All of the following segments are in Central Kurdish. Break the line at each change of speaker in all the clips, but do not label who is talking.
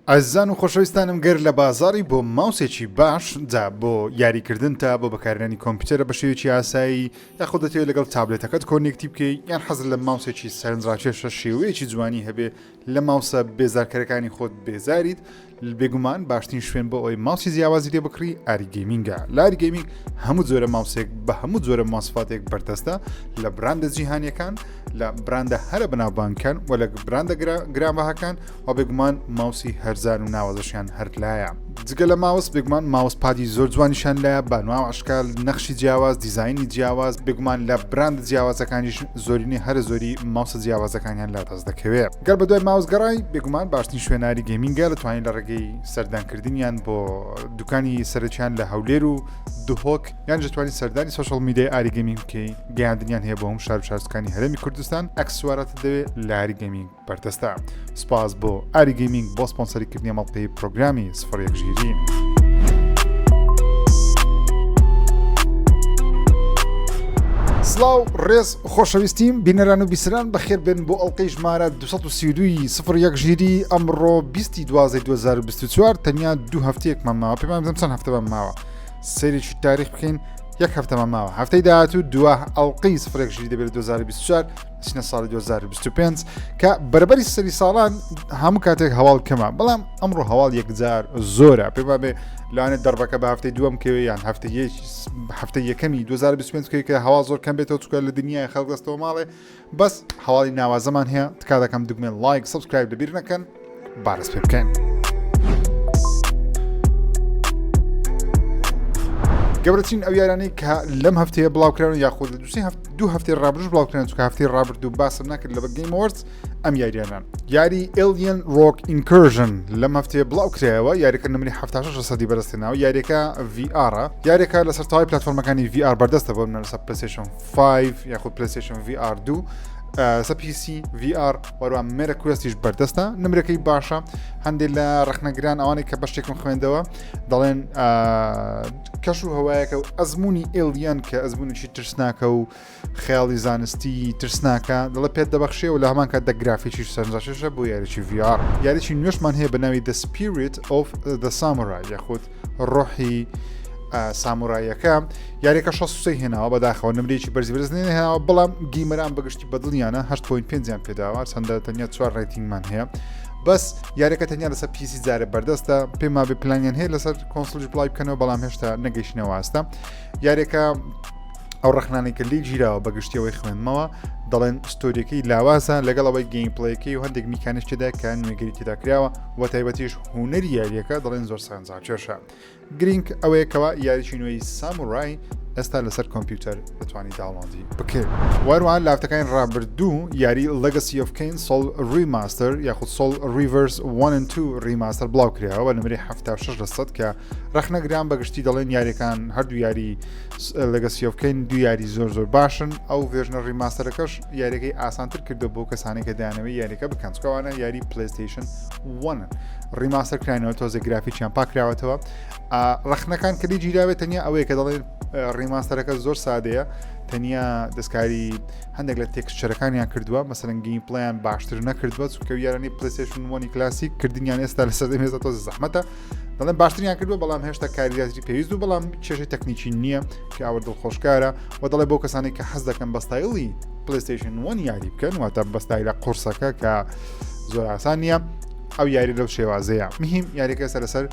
ئازیزان و خۆشەویستانم گەر لە بازاڕی بۆ ماوسێکی باش جا بۆ یاریکردن تا بۆ بەکارهێنانی کۆمپیوتەرە بە شێوەیەکی ئاسایی یاخود دەتەوێت لەگەڵ تابلێتەکەت connect ی بکەی یان حەزت لە ماوسێکی سەرنجڕاکێشە شێوەیەکی جوانی هەبێ لە ماوسە بێزارکەرەکانی خۆت بێزاریت بێگومان باشترین شوێن بۆ ئەوەی ماوسی جیاوازی لێ بکڕی ئاری گەیمینگە لاری گەیمینگ هەموو جۆرە ماوسێک بە هەموو جۆرە ماسفاتێک بەردەستە لە براندە جیهانیەکان لە براندە هەرە بەناوبانگەکان و لە براندە گرانبەهاکان و بێگومان ماوسی هەرزان و ناوازەشیان هەر لایە. جگە لە ماوس بێگومان mouse pad ی زۆر جوانیشان لایە بە نواو ئەشکال نەخشی جیاواز دیزاینی جیاواز بێگومان لە براند جیاوازەکانیش زۆرینەی هەرە زۆری ماوسە جیاوازەکانیان لا دەست دەکەوێ گەر بەدوای ماوس گەڕای بێگومان باشترین شوێناری گەیمینگە دەتوانین لە ڕێگەی سەردانکردنیان بۆ دوکانی سەرەکیان لە هەولێر و دهۆک یان دەتوانین سەردانی social media ی ئاری گەیمینگ بکەی گەیاندنیان هەیە بۆ هەموو شار و شارۆچکەکانی هەرێمی کوردستان ئەکسسواراتت دەوێ لە ئاری گەیمینگ بەردەستە سپاس بۆ ئاری گەیمینگ بۆ سپۆنسەری کردنی ئەم ئەڵقەی پرۆگرامی سفر یەک ژیری. سڵاو ڕێز خۆشەویستیم بینەران و بیسران بەخێر بێن بۆ ئەڵلقەی ژمارە 232 سفر یەک ژیری ئەمڕۆ 20 دوازدە 2024 تەنیا دوو هەفتەیەکمان ماوە پێمان بزانم چەند هەفتەمان ماوە سەیرێکی تاریخ بکەین یەک هەفتەمان ماوە هەفتەی داهاتوو دوا ئەڵلقەی سفر یەک ژیری دەبێت 2024 چنە ساڵی 2025 کە بەرەبەری سەری ساڵان هەموو کاتێک هەواڵ کەمە بەڵام ئەمڕۆ هەواڵ یەکجار زۆرە پێ بێ لەوانێت دەربەکە بە هەفتەی دووەم کەوێ یان هەفتە یەکەمی 2025 کەوێ کە هەوا زۆر کەم بێتەوە چکە لە دنیای خەڵک دەستەوە ماڵێ بەس هەواڵی ناوازەمان هەیە تکا دەکەم دوگمێن like subscribe لەبیر نەکەن با دەست پێ بکەین. گەورەترین ئەو یارانەی کە لەم هەفتەیە بڵاوکراون یاخود لە دوسێ هەفت دوو هەفتەی ڕابردوش بڵاوکران چونکە هەفتەی ڕابردوو باسم ناکرد لە بە Game Awards ئەم یاریانان یاری Alien Rogue Incursion لەم هەفتەیە بڵاو کرایەوە یاریەکە نمری 76 سەدی بەدەستهێناوە یاریەکە VR یاریەکە لەسەر تەواوی پلاتفۆرمەکانی VR بەردەستە بۆ منە لەسەر PlayStation 5 یاخود PlayStation VR 2 سە PC VR وەروە Meta Quest یش بەردەستە نمرەکەی باشە هەندێک لە ڕخنەگران ئەوانەی کە بەشێکم خوێندەوە دەڵێن کەش و هەوایەکە و ئەزمموی Alien کە ئەزمونێکی ترسناکە و خەیاڵی زانستی ترسناکە دەڵێ پێت دەبەخشێ و لە هەمان کات دە گرافیکی سەرنجڕاکێشە بۆ یاریی VR یاریی نوێشمان هەیە بە ناوی The Spirit of the Samurai یاخود ڕۆحی سامورایەکە یاریەکە 63 هێناوە بەداخەوە نمرێکی بەرزی بەرز نێناوە بەڵام gamer ان بەگشتی بەدڵیانە 8.5یان پێداوە چەندە تەنیا چوار rating مان هەیە بەس یاریەکە تەنیا لەسەر PC جارێ بەردەستە پێم وابێ پلانیان هەیە لەسەر console یش بڵاوی بکەنەوە بەڵام هێشتا نەگەیشتنەوە ئاستە یاریەکە ئەو ڕخنانەی کە لی گیراوە بەگشتیەوەی خوێندمەوە دەڵێن story ەکەی لاوازە لەگەڵ ئەوەی gameplay ەکەی و هەندێک میکانیش تێدا کە نوێگەری تێدا کراوە و تایبەتیش هونەری یاریەکە دەڵێن زۆر سەرنجڕاکێشە گرینگ ئەوەیە کەوا یاریی نوێی سامورای ئێستا لەسەر کۆمپیوتەر دەتوانی download ی بکەیت. وەروەها لە هەفتەکانی ڕابردوو یاری Legacy of Kain Soul Remaster یاخود Soul Reavers 1 and 2 Remaster بڵاو کرایەوە بە نمرەی 76 لە سەد کە ڕەخنەگران بەگشتی دەڵێن یاریەکان هەردوو یاری Legacy of Kain دوو یاری زۆر زۆر باشن ئەو version ە remaster ەکەش یاریەکەی ئاسانتر کردو بۆ کەسانی کە دەیانەوەی یاریەکە بکەن چکەوانە یاری PlayStation 1 remaster کراینەوە تۆزێ گرافیکیان پاکراوەتەوە ڕەخنەکان کە لی گیراوێت تەنیا ئەوەیە کە دەڵێن remaster ەکە زۆر سادەیە تەنیا دەستکاری هەندێک لە texture ەکانیان کردووە مەسەرەن gameplay یان باشتر نەکردووە چونکە یارانی PlayStation one ی کلاسیک کردنیان ئێستا لە سەردەمی ئێستا تۆزە زەحمەتە دەڵێن باشتریان کردووە بەڵام هێشتا کاری زیاتری پێویست و بەڵام کێشەی تەکنیکی نییە کە ئەوە دڵخۆشکارە و دەڵێ بۆ کەسانی کە حەز دەکەن بە ستایلی PlayStation one یاری بکەن واتە بە ستایلە قورسەکە کە زۆر ئاسان نییە ئەو یاری لەو شێوازەیە مهم یاریەکە سەر لەسەر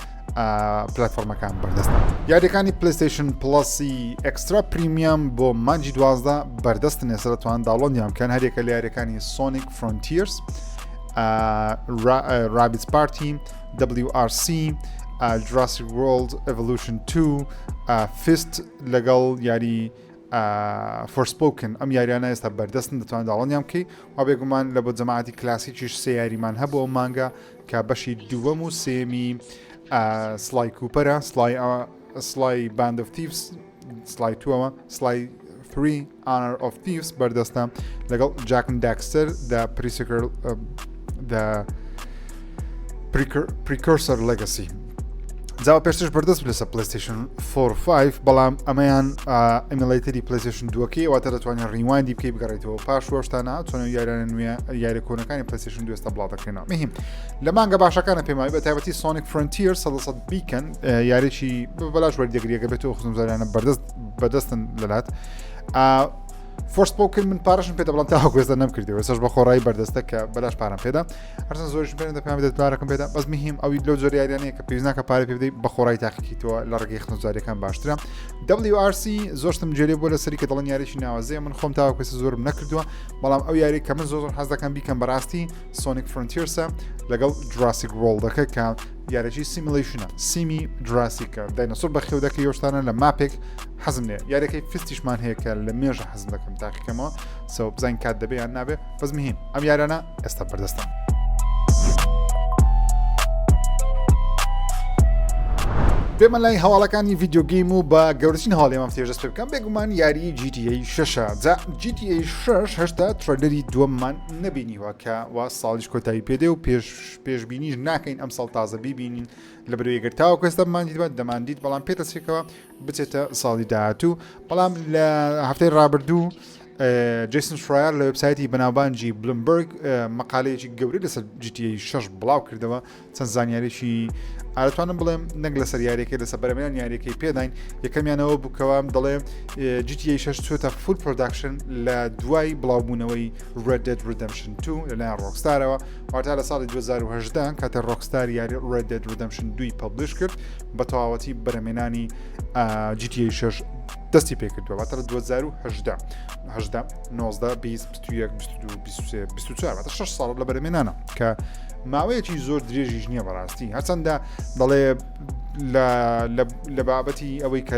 پلتفۆرمەکان بەردەستە یاریەکانی PlayStation Plus ی Extra Premium بۆ مانجی دوازدە بەردەستن ئێستا دەتوان download یان بکەن هەریەکە لە یاریەکانی Sonic Frontiers Rabbids Party WRC Jurassic World Evolution 2 Fist لەگەڵ یاری Forspoken ئەم یاریانە ئێستا بەردەستن دەتوان download یان بکەی و بێگومان لە بۆ جەماعەتی کلاسیکیش سێ یاریمان هەبوو ئەو مانگە کە بەشی دووەم و سێمی Sly Cooper ە Sly Sly Band of Thieves Sly two ەوە Sly 3 Honor of Thieves بەردەستە لەگەڵ Jak and Daxter The Precursor The Precursor Legacy. جا پێشترش بەردەست لەسەر PlayStation 4 5 بەڵام ئەمەیان emulator ی PlayStation دووەکەی واتە دەتوانین rewind ی بکەی بگەڕێتەوە پاش وەشتانە چۆن یاریانە نوێ یاری کۆنەکانی PlayStation دوو ئێستا بڵاو دەکرێنەوە مهم لە مانگە باشەکانە پێماوی بە تایبەتی Sonic Frontiers 100 بیکەن یاریی بەلاش وەردەگریەکە بێتەوە خزمزاریانە بەردەست بەدەستن لەلات Forspoken من پارەشم پێدە بەڵام تاوەکو ئێستا نەمکردەوە ئێستاش بە خۆڕایی بەردەستە کە بەلاش پارەم پێدا هەرچەند زۆریش پێ نەدا پێیان بدە پارەکەم پێدا بەس مهم ئەوی لەو جۆرە یاریانەیە کە پێویست ناکە پارە پێ بدەیت بە خۆڕایی تاقیکەیتەوە لە ڕێگەی خزمەتگوزاریەکان باشترە WRC زۆر شتم جێلێ بۆ لەسەری کە دەڵێن یاریی ناوازەیە من خۆم تاوەکو ئێستا زۆرم نەکردووە بەڵام ئەو یاری کە من زۆر زۆر حەز دەکەم بیکەم بەڕاستی Sonic Frontiers ە لەگەڵ Jurassic World ەکە کە یاریی simulation ە سیمی Jurassic ە داینەسۆر بەخێو دەکەی یۆشتانە لە map ێک حەزم لێ یاریەکەی Fist یشمان هەیە کە لە مێژە حەزم دەکەم تاقیکەمەوە so بزانین کات دەبێ یان نابێ بەس مهم ئەم یارانە ئێستا بەردەستن. بێمە لای هەواڵەکانی video game و بە گەورەترین هەواڵی ئەم هەفتەیەش دەست پێ بکەم بێگومان یاری GTA 6 جا GTA 6 هێشتا trailer ی دووەممان نەبینیوە کە وا ساڵیش کۆتایی پێدێ و پێش پێشبینیش ناکەین ئەم ساڵ تازە بیبینین لە بەرەوەی گەر تاوەکو ئێستا بماندیت دەماندیت بەڵام پێدەچێتەوە بچێتە ساڵی داهاتوو بەڵام لە هەفتەی ڕابردوو جیسن شرایەر لە وبسایتی بەناوبانجی بلمبرگ مقالەیەکی گەورەی لەسەر GTA 6 بڵاو کردەوە چەند زانیاریی ئارەتوانم بڵێم نەک لەسەر یاریەکەی لەسەر بەرەمیان یاریەکەی پێداین یەکەمیانەوە بکەوە دەڵێ GTA 6 چێتە full production لە دوای بڵاوبوونەوەی Red Dead Redemption 2 لەلایەن Rockstar ەوە واتا لە ساڵی 2018 کاتە Rockstar یاری Red Dead Redemption 2 publish کرد بە تەواوەتی بەرەمێنانی GTA 6 دەستی پێکردووە واتە لە 2018 18 19 20 21 22 23 24 واتە 6 ساڵ لە بەرەمێنانە کە ماوەیەکی زۆر درێژیش نییە بەڕاستی هەرچەندە دەڵێ لە بابەتی ئەوەی کە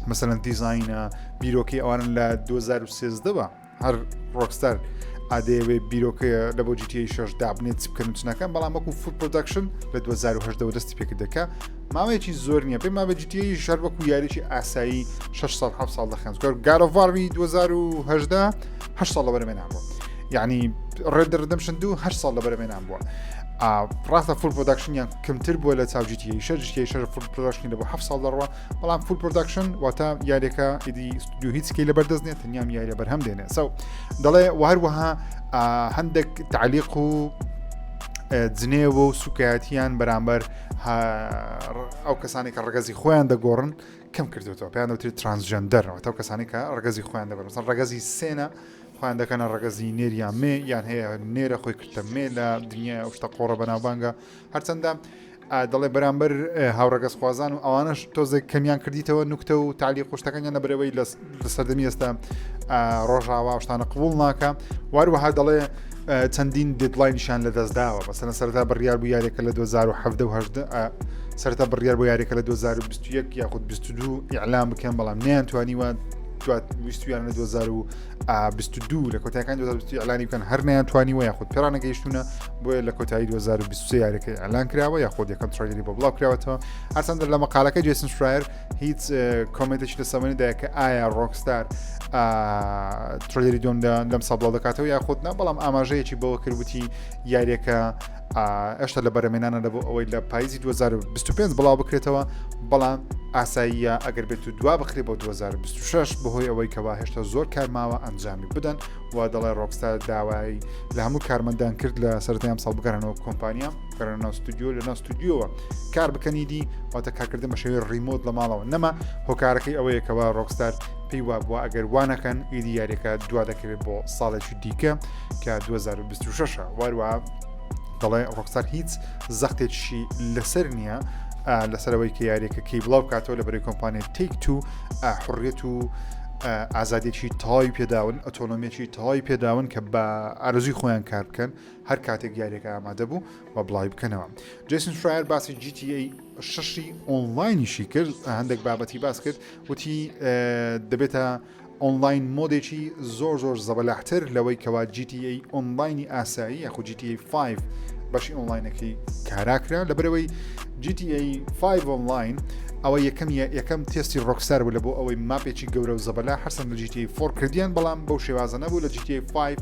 مەسەلەن دیزینە بیرۆکی ئەوانن لە 2013ەوە هەر Rockstar ئادەیەوێ بیرۆکەیە لە بۆ GTA 6 دابنێت چ بکەن و چ نەکەن بەڵام وەکو full production لە 2010ەوە دەستی پێکردەکە ماوەیەکی زۆر نییە پێم مابێ GTA شەر وەکو یاریی ئاسایی 6 ساڵ 7 ساڵ دەخەن God of War ی 2018 8 ساڵ لە بەرەمێنان بووە یعنی Red Dead Redemption 2 8 ساڵ لە بەرەمێنان بووە ڕاستە full production یان کەمتر بووە لە چاو GTA 6 GTA 6 full production لە بۆ 7 ساڵ دەڕوە بەڵام full production واتە یاریەکە ئیدی ستودیو هیچ کەی لەبەردەست نیە تەنیا یاریە بەرهەم دێنێ so دەڵێ و هەروەها هەندێک تعلیق و جنێوە و سوکایەتیان بەرامبەر ئەو کەسانی کە ڕگەزی خۆیان دەگۆڕن کەم کردوێتەوە پێیان دەوترێت transgender ئەو کەسانی کە ڕگەزی خۆیان دەبەر سەر ڕگەزی سێنە خۆیان دەکەنە ڕگەزی نێریان مێ یان هەیە نێرە خۆی کردە مێ لە دنیای ئەو شتە قۆڕە بەناوبانگە هەرچەندە دەڵێ بەرامبەر هاوڕەگەزخوازان و ئەوانەش تۆزێک کەمیان کردیتەوە نوکتە و تعلیق شتەکانیان لەبەرەوەی لە سەردەمی ئێستا ڕۆژاوا شتانە قبول ناکە واروەها دەڵێ چەندین deadline یشان لە دەستداوە بەسەنە سەرتا بڕیار بوو یاریەکە لە 2017 سەرتا بڕیار بۆ یاریەکە لە 2021 یاخود 22 ئیعلام بکەن بەڵام نیان توانیوە ویستویان لە 2022 لە کۆتایەکان 2022 ئیعلانی بکەن هەر نیان توانیوە یاخود پێڕانەگەیشتونە بۆیە لە کۆتایی 2023 یاریەکە ئیعلان کراوە یاخود یەکەم trailer ی بۆ بڵاو کراوەتەوە هەرچەندە لە مەقالەکە جیسن شرایر هیچ comment ێکی لە سەمەنیدا کە ئایا Rockstar trailer ی دوم لەم ساڵ بڵاو دەکاتەوە یاخود نا بەڵام ئاماژەیەکی بەوە کردوتی یاریەکە ئێشتا لە بەرەمێنانە لە بۆ ئەوەی لە پاییزی 2025 بڵاو بکرێتەوە بەڵام ئاساییە ئەگەر بێت و دوا بخرێ بۆ 2026 بەهۆی ئەوەی کەوا هێشتا زۆر کار ماوە ئەنجامی بدەن و دەڵێ Rockstar داوای لە هەموو کارمەندان کرد لە سەرەتای ئەمساڵ بگەڕێنەوە کۆمپانیا بگەڕێنەوە ستودیۆ لە ناو ستودیۆوە کار بکەنی دی واتە کارکردن بە شێوەی remote لە ماڵەوە نەما هۆکارەکەی ئەوەیە کەوا Rockstar پێی وابووە ئەگەر وانەکەن ئیدی یاریەکە دوا دەکەوێت بۆ ساڵێکی دیکە کە 2026 واروە دەڵێ Rockstar هیچ زەختێکی لەسەر نییە لەسەرەوەی کە یاریەکە کەی بڵاو کاتەوە لە بەرەی کۆمپانیای Take-Two حڕیت و ئازادیی تەواوی پێداون ئۆتۆنۆمیەکی تەواوی پێداون کە بە ئارزوی خۆیان کار بکەن هەر کاتێک یاریەکە ئامادە بوو و بڵاوی بکەنەوە جیسن شرایەر باسی GTA شەشی ئۆنلاینیشی کرد هەندێک بابەتی باس کرد وتی دەبێتە online mode ێکی زۆر زۆر زەبەلاحتر لەوەی کەوا GTA Online ی ئاسایی یاخود GTA 5 بەشی ئۆنلاینەکەی کاراکرا لەبەرەوەی GTA 5 ئۆنلاین ئەوە یەکەم یەکەم تێستی ڕۆکستار بوو لە بۆ ئەوەی map ێکی گەورە و زەبەلا هەرسەند لە GTA 4 کردیان بەڵام بەو شێوازە نەبوو لە GTA 5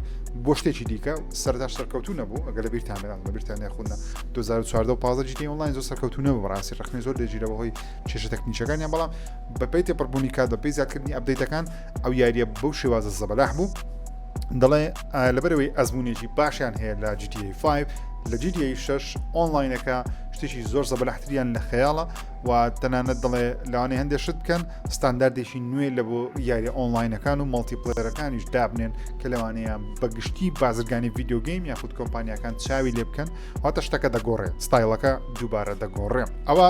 بۆ شتێکی دیکە سەرتاش سەرکەوتو نەبوو ئەگەر لە بیرتان بێت لە بیرتان یاخودنا 2014 و 15 GTA Online زۆر سەرکەوتو نەبوو بەڕاستی ڕەخنەی زۆر لێگیرا بەهۆی کێشە تەکنیکەکانیان بەڵام بەپێی تێپەڕبوونی کات بەپێی زیادکردنی update ەکان ئەو یاریە بەو شێوازە زەبەلاح بوو دەڵێ لەبەرەوەی ئەزمونێکی باشیان هەیە لە GTA 5 لە GTA 6 ئۆنلاینەکە شتێکی زۆر زەبەلاحتریان لە خەیاڵە و تەنانەت دەڵێ لەوانەیە هەندێک شت بکەن ستانداردێکی نوێ لە بۆ یاری ئۆنلاینەکان و multiplayer ەکانیش دابنێن کە لەوانەیە بەگشتی بازرگانی video game یاخود کۆمپانیاکان چاوی لێ بکەن واتە شتەکە دەگۆڕێ ستایلەکە دووبارە دەگۆڕێ ئەوە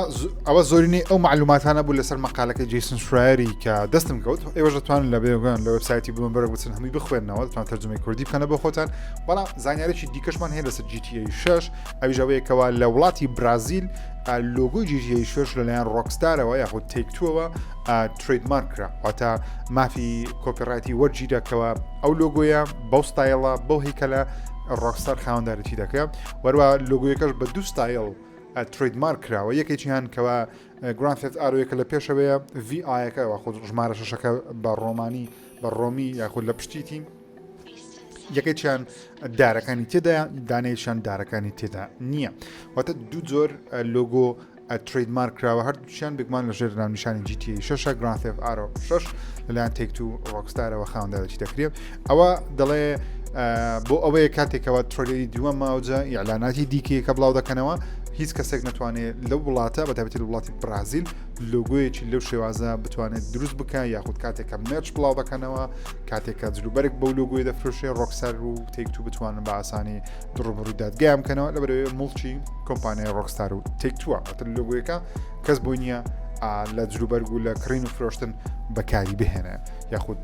ئەوە زۆرینەی ئەو معلوماتانە بوو لەسەر مەقالەکەی جیسن شرایری کە دەستم کەوت ئێوەش دەتوانن لە بێگان لە وبسایتی بلومبەرگ بچن هەمووی بخوێنەوە دەتوان تەرجمەی کوردی بکەنە بۆ خۆتان بەڵام زانیارێکی دیکەشمان هەیە لەسەر GTA 6 ئەویش ئەوەیە کەوا لە وڵاتی برازیل لۆگۆی GTA 6 لەلایەن ڕۆکستارەوە یاخود Take-Two ەوە trademark کرا واتە مافی copyright ی وەرگیرا کەوا ئەو لۆگۆیە بەو ستایلە بەو هەیکەلە ڕۆکستار خاوەندارێتی دەکرێت وەروە لۆگۆیەکەش بە دوو ستایل trademark کراوە یەکێکیان کەوا Grand Theft Auto یەکە لە پێشەوەیە VI ەکە خۆ ژمارە شەشەکە بە ڕۆمانی بە ڕۆمی یاخود لە پشتیتی یەکێکیان دارەکانی تێدا دانەیەکیان دارەکانی تێدا نییە واتە دوو جۆر لۆگۆ trademark کراوە هەردووچیان بگمان لە ژێر ناونیشانی GTA 6 Grand Theft Auto 6 لەلایەن Take-Two ڕۆکستارەوە خاوەندارێتی دەکرێت ئەوە دەڵێ بۆ ئەوەیە کاتێکەوە trailer ی دووەم ماوجە ئیعلاناتی دیکەیە کە بڵاو دەکەنەوە هیچ کەسێک نتوانێت لەو وڵاتە بە تایبەتی لە وڵاتی برازیل لۆگۆیەکی لەو شێوازە بتوانێت دروست بکە یاخود کاتێک کە merch بڵاو دەکەنەوە کاتێک کە جلوبەرگ بەو لۆگۆی دەفرۆشێ ڕۆکستار و Take-Two بتوانن بە ئاسانی ڕوبڕوی دادگایان بکەنەوە لەبەرەوەی موڵکی کۆمپانیای ڕۆکستار و Take-Two ە واتە لۆگۆیەکە کەس بۆی نییە لە جلوبەرگ و لە کڕین و فرۆشتن بەکاری بهێنێ یاخود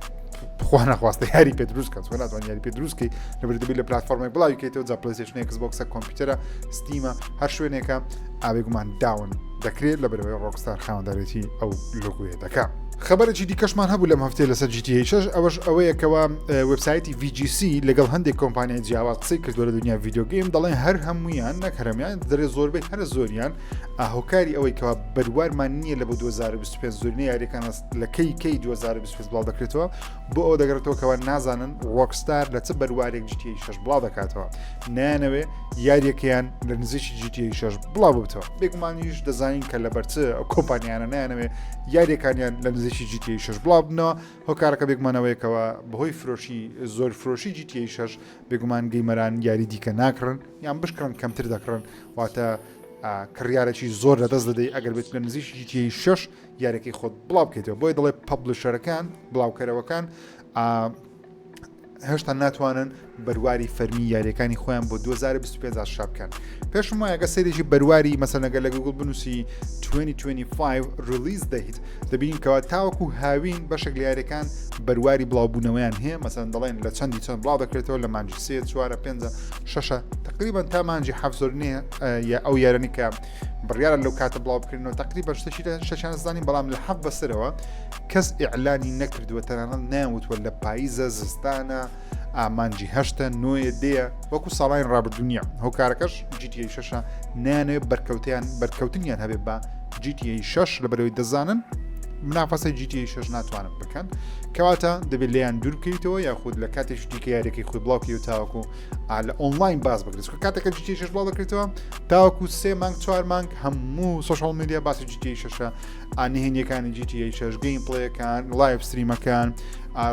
خوا نەخواستە یاری پێ دروست کە چۆن ناتوانانی یاری پێ دروستکەی لەبەر دەبی لە پلتفۆرمێک بڵاوی کەیتەوە جا PlayStation Xbox ە کۆمپیوتەرە Steam ە هەر شوێنێکە ئاوێگومان down دەکرێت لە بەرەوەی ڕۆکستار خاوەندارێتی ئەو لۆگۆیە دەکا. خەبەرێکی دیکەشمان هەبوو لەم هەفتەیە لەسەر GTA 6 ئەوەش ئەوەیە کەوا وبسایتی VGC لەگەڵ هەندێک کۆمپانیای جیاواز قسەی کردووە لە دنیا video game دەڵێن هەر هەمویان نەک هەرمیان دەرێ زۆربەی هەرە زۆریان هۆکاری ئەوەی کەوا بەروارمان نییە لە بۆ 2025 زۆرینەی یاریەکان لە کەی کەی 2025 بڵاو دەکرێتەوە بۆ ئەوە دەگەڕێتەوە کەوا نازانن ڕۆکستار لە چ بەروارێک GTA 6 بڵاو دەکاتەوە نایانەوێ یاریەکەیان لە نزیکی GTA 6 بڵاو ببتەوە بێگومانیش دەزانین کە لەبەر چ ئەو کۆمپانیانە نایانەوێ یاریەکانیان لە نزیکی GTA 6 بڵاو بنەوە هۆکارەکە بێگومانەوەیەکەوە بەهۆی فرۆشی زۆر فرۆشی GTA 6 بێگومان gamer ان یاری دیکە ناکڕن یان بشکڕن کەمتر دەکڕن واتە کڕیارێکی زۆر لەدەست دەدەی ئەگەر بێت لە نزیکی GTA 6 یاریەکەی خۆت بڵاو بکەیتەوە بۆیە دەڵێ publisher ەکان بڵاوکەرەوەکان هێشتا ناتوانن بەرواری فەرمی یاریەکانی خۆیان بۆ 2025 ئاشکرا بکەن پێشم وایە گە سەیرێکی بەرواری مەسەنەگە لە گوگل بنووسی 2025 release date دەبین کەوا تاوەکو هاوین بەشێک لە یاریەکان بەرواری بڵاوبوونەوەیان هەیە مەسەن دەڵێن لە چەندی چەند بڵاو دەکرێتەوە لە مانجی سێ چوارە پێنجە شەشە تقریبا تا مانجی حەفت زۆر نییە یا ئەو یارانی کە بڕیارە لەو کاتە بڵاو بکرێنەوە تقریبا شتێکی لە شەشیان زانین بەڵام لە حەفت بەسەرەوە کەس ئیعلانی نەکردووە تەنانەت نەیان وتووە لە پاییزە زستانە ئامانجی هەشتە نۆیە دەیە وەکو ساڵانی ڕابردوو نییە هۆکارەکەش GTA شەشە نانەوێت بەرکەوتیان بەرکەوتنیان هەبێت بە GTA 6 لە بەرەوەی دەزانن منافەسەی GTA 6 ناتوانن بکەن کەواتە دەبێت لێیان دوور بکەویتەوە یاخود لە کاتێکی دیکە یاریەکەی خۆی بڵاوکەوە تاوەکو لە ئۆنلاین باس بکرێت چونکە کاتێکە GTA 6 بڵاو دەکرێتەوە تاوەکو سێ مانگ چوار مانگ هەموو social media باسی GTA 6 نهێنیەکانی GTA 6 gameplay ەکان live stream ەکان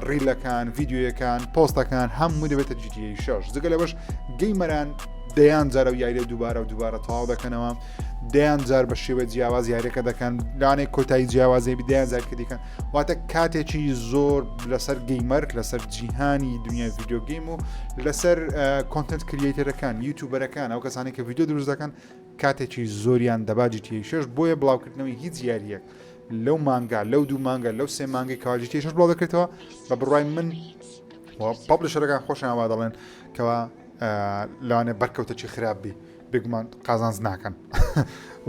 reel ەکان ڤیدیۆیەکان پۆستەکان هەموو دەبێتە GTA 6 جگە لەوەش gamer ان دەیان جارە و یاریە دووبارە و دووبارە تەواو دەکەنەوە دەیان جار بە شێوە جیاواز یاریەکە دەکەن لانێک کۆتایی جیاوازی دەیان جار کە دیکەن واتە کاتێکی زۆر لەسەر gamer لەسەر جیهانی دنیای video game و لەسەر content creator ەکان YouTuber ەکان ئەو کەسانی کە ڤیدیۆ دروست دەکەن کاتێکی زۆریان دەبا GTA 6 بۆیە بڵاوکردنەوەی هیچ یاریەک لەو مانگا لەو دوو مانگە لەو سێ مانگی کەوا GTA 6 بڵاو دەکرێتەوە بە بڕای من publisher ەکان خۆشیان وا دەڵێن کەوا لەوانێ بەرکەوتەکی خراپ بی بێگومان قازانج ناکەن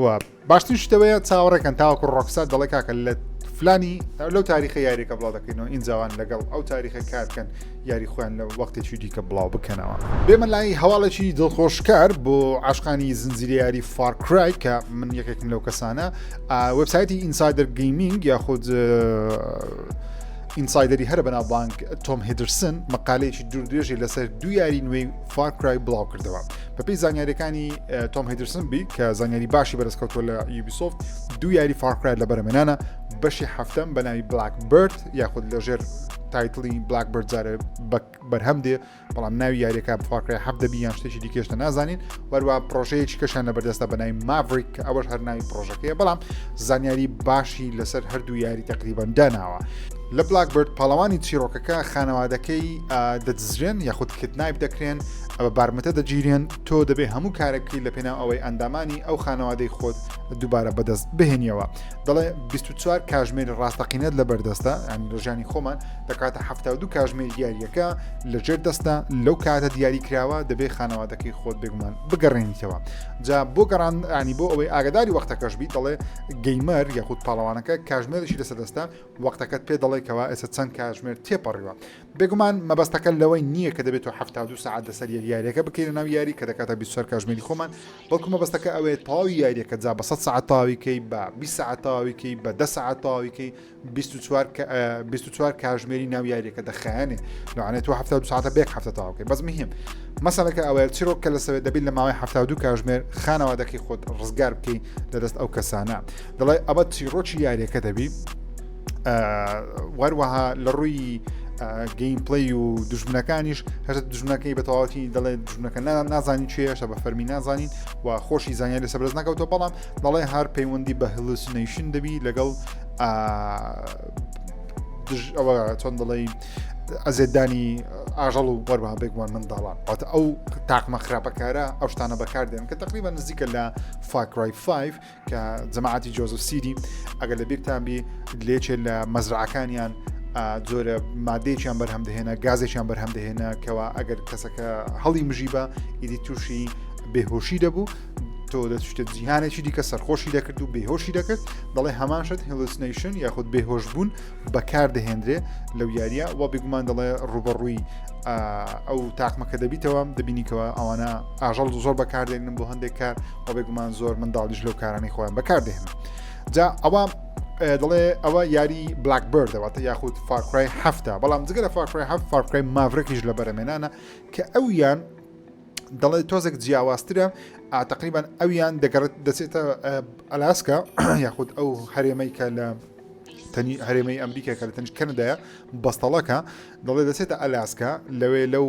و باشترین شتەوەیە چاوەڕێکەن تاوەکو ڕۆکستار دەڵێ کاکە لە فلانی لەو تاریخە یاریەکە بڵاو دەکەینەوە ئینجاوان لەگەڵ ئەو تاریخە کارکەن یاری خۆیان لە وەختێکی دیکە بڵاو بکەنەوە. بێمە لای هەواڵێکی دڵخۆشکار بۆ عاشقانی زنجیرە یاری Far Cry کە من یەکێکم لەو کەسانە وبسایتی Insider Gaming یاخود insider ی هەرە بەناوبانگ تۆم هیدرسن مقالەیەکی دوور درێژی لەسەر دوو یاری نوێی Far Cry بڵاو کردەوە بەپێی زانیاریەکانی تۆم هیدرسن بی کە زانیاری باشی بەرزکەوتووە لە Ubisoft دوو یاری Far Cry لە بەرەمێنانە بەشی هەفتەم بە ناوی Blackbird یاخود لەژێر title ی Blackbird جارێ بەرهەم دێ بەڵام ناوی یاریەکە Far Cry هەفت دەبی یان شتێکی دیکەشتە نازانین وەروە پرۆژەیەکی کەشان لە بەردەستە بە ناوی Maverick کە ئەوەش هەر ناوی پرۆژەکەیە بەڵام زانیاری باشی لەسەر هەردوو یاری تقریبان داناوە. لە Blackbird پاڵەوانی چیرۆکەکە خانەوادەکەی دەدزرێن یاخود kidnap دەکرێن بە بارمتە دەگیرێن تۆ دەبێ هەموو کارێک بکەیت لە پێناو ئەوەی ئەندامانی ئەو خانەوادەی خۆت دووبارە بەدەست بهێنیەوە دەڵێ 24 کاژمێری ڕاستەقینەت لە بەردەستە ینی لە ژیانی خۆمان دەکاتە 72 کاژمێر یاریەکە لە ژێر دەستە لەو کاتە دیاری کراوە دەبێ خانەوادەکەی خۆت بێگومان بگەڕێنیتەوە جا بۆ گەڕان ینی بۆ ئەوەی ئاگداری وەختەکەش بیت دەڵێ gamer یاخود پاڵەوانەکە کاژمێرێکی لەسەر دەستە وەختەکەت پێ دەڵێ کەوا ئێستا چەند کاژمێر تێپەڕیوە بێگومان مەبەستەکە لەوەی نییە کە دەبێت تۆ 72 سەعات لەسەر یەک یاریەکە بکەینە ناو یاری کە دەکاتە 24 کاژمێری خۆمان بەڵکو مەبەستەکە ئەوەیە تەواوی یاریەکە جا بە 100 سەعات تەواوی کەی بە 20 سەعات تەواوی کەی بە 10 سەعات تەواوی کەی 24 24 کاژمێری ناو یاریەکە دەخایەنێ لەوانەیە تۆ 72 سەعاتە بێک هەفتە تەواو کەی بەس مهم مەسەلەکە ئەوەیە چیرۆک کە لەسەوێت دەبیت لە ماوەی 72 کاژمێر خانەوادەکەی خۆت ڕزگار بکەی لەدەست ئەو کەسانە دەڵێ ئەمە چیڕۆکی یاریەکە دەبی وەروەها لە ڕووی gameplay و دژمنەکانیش هەر دژمنەکەی بە تەواوەتی دەڵێ دژمنەکە نازانی چێشە بە فەرمی نازانین و خۆشی زانیاری لەسەر بەرز نەکەوتەوە بەڵام دەڵێ هەر پەیوەندی بە hallucination دەبی لەگەڵ دژ ئەوە چۆن دەڵێ ئەزێتدانی ئاژەڵ و وەروەها بێگومان منداڵان واتە ئەو تاقمە خراپەکارە ئەو شتانە بەکاردێن کە تقریبا نزیکە لە Far Cry 5 کە جەماعەتی جۆزف سیدی ئەگەر لە بیرتان بی لێچێ لە مەزرعەکانیان جۆرە مادەیەکیان بەرهەم دەهێنا گازێکیان بەرهەم دەهێنا کەوا ئەگەر کەسەکە هەڵی مژی بە ئیدی تووشی بێهۆشی دەبوو تۆ دەچتە جیهانێکی دیکە سەرخۆشی دەکرد و بێهۆشی دەکرد دەڵێ هەمان شت hallucination یاخود بێهۆش بوون بەکار دەهێنرێ لەو یاریە و بێگومان دەڵێ ڕوبەڕووی ئەو تاقمەکە دەبیتەوە دەبینیکەوە ئەوانە ئاژەڵ زۆر بەکاردێنن بۆ هەندێک کار و بێگومان زۆر منداڵیش لەو کارانەی خۆیان بەکاردێنن جا ئەوە دەڵێ ئەوە یاری Blackbird ەوەتە یاخود Far Cry هەفتە بەڵام جگە لە Far Cry هەفت Far Cry Maverick یش لە بەرەمێنانە کە ئەویان دەڵێ تۆزێک جیاوازترە تقریبان ئەویان دەگەڕێت دەچێتە ئەلاسکا یاخود ئەو هەرێمەی کە لە تەنی هەرێمەی ئەمریکا کە لە تەنیشت کەنەدایە بەستەڵەکە دەڵێ دەچێتە ئەلاسکا لەوێ لەو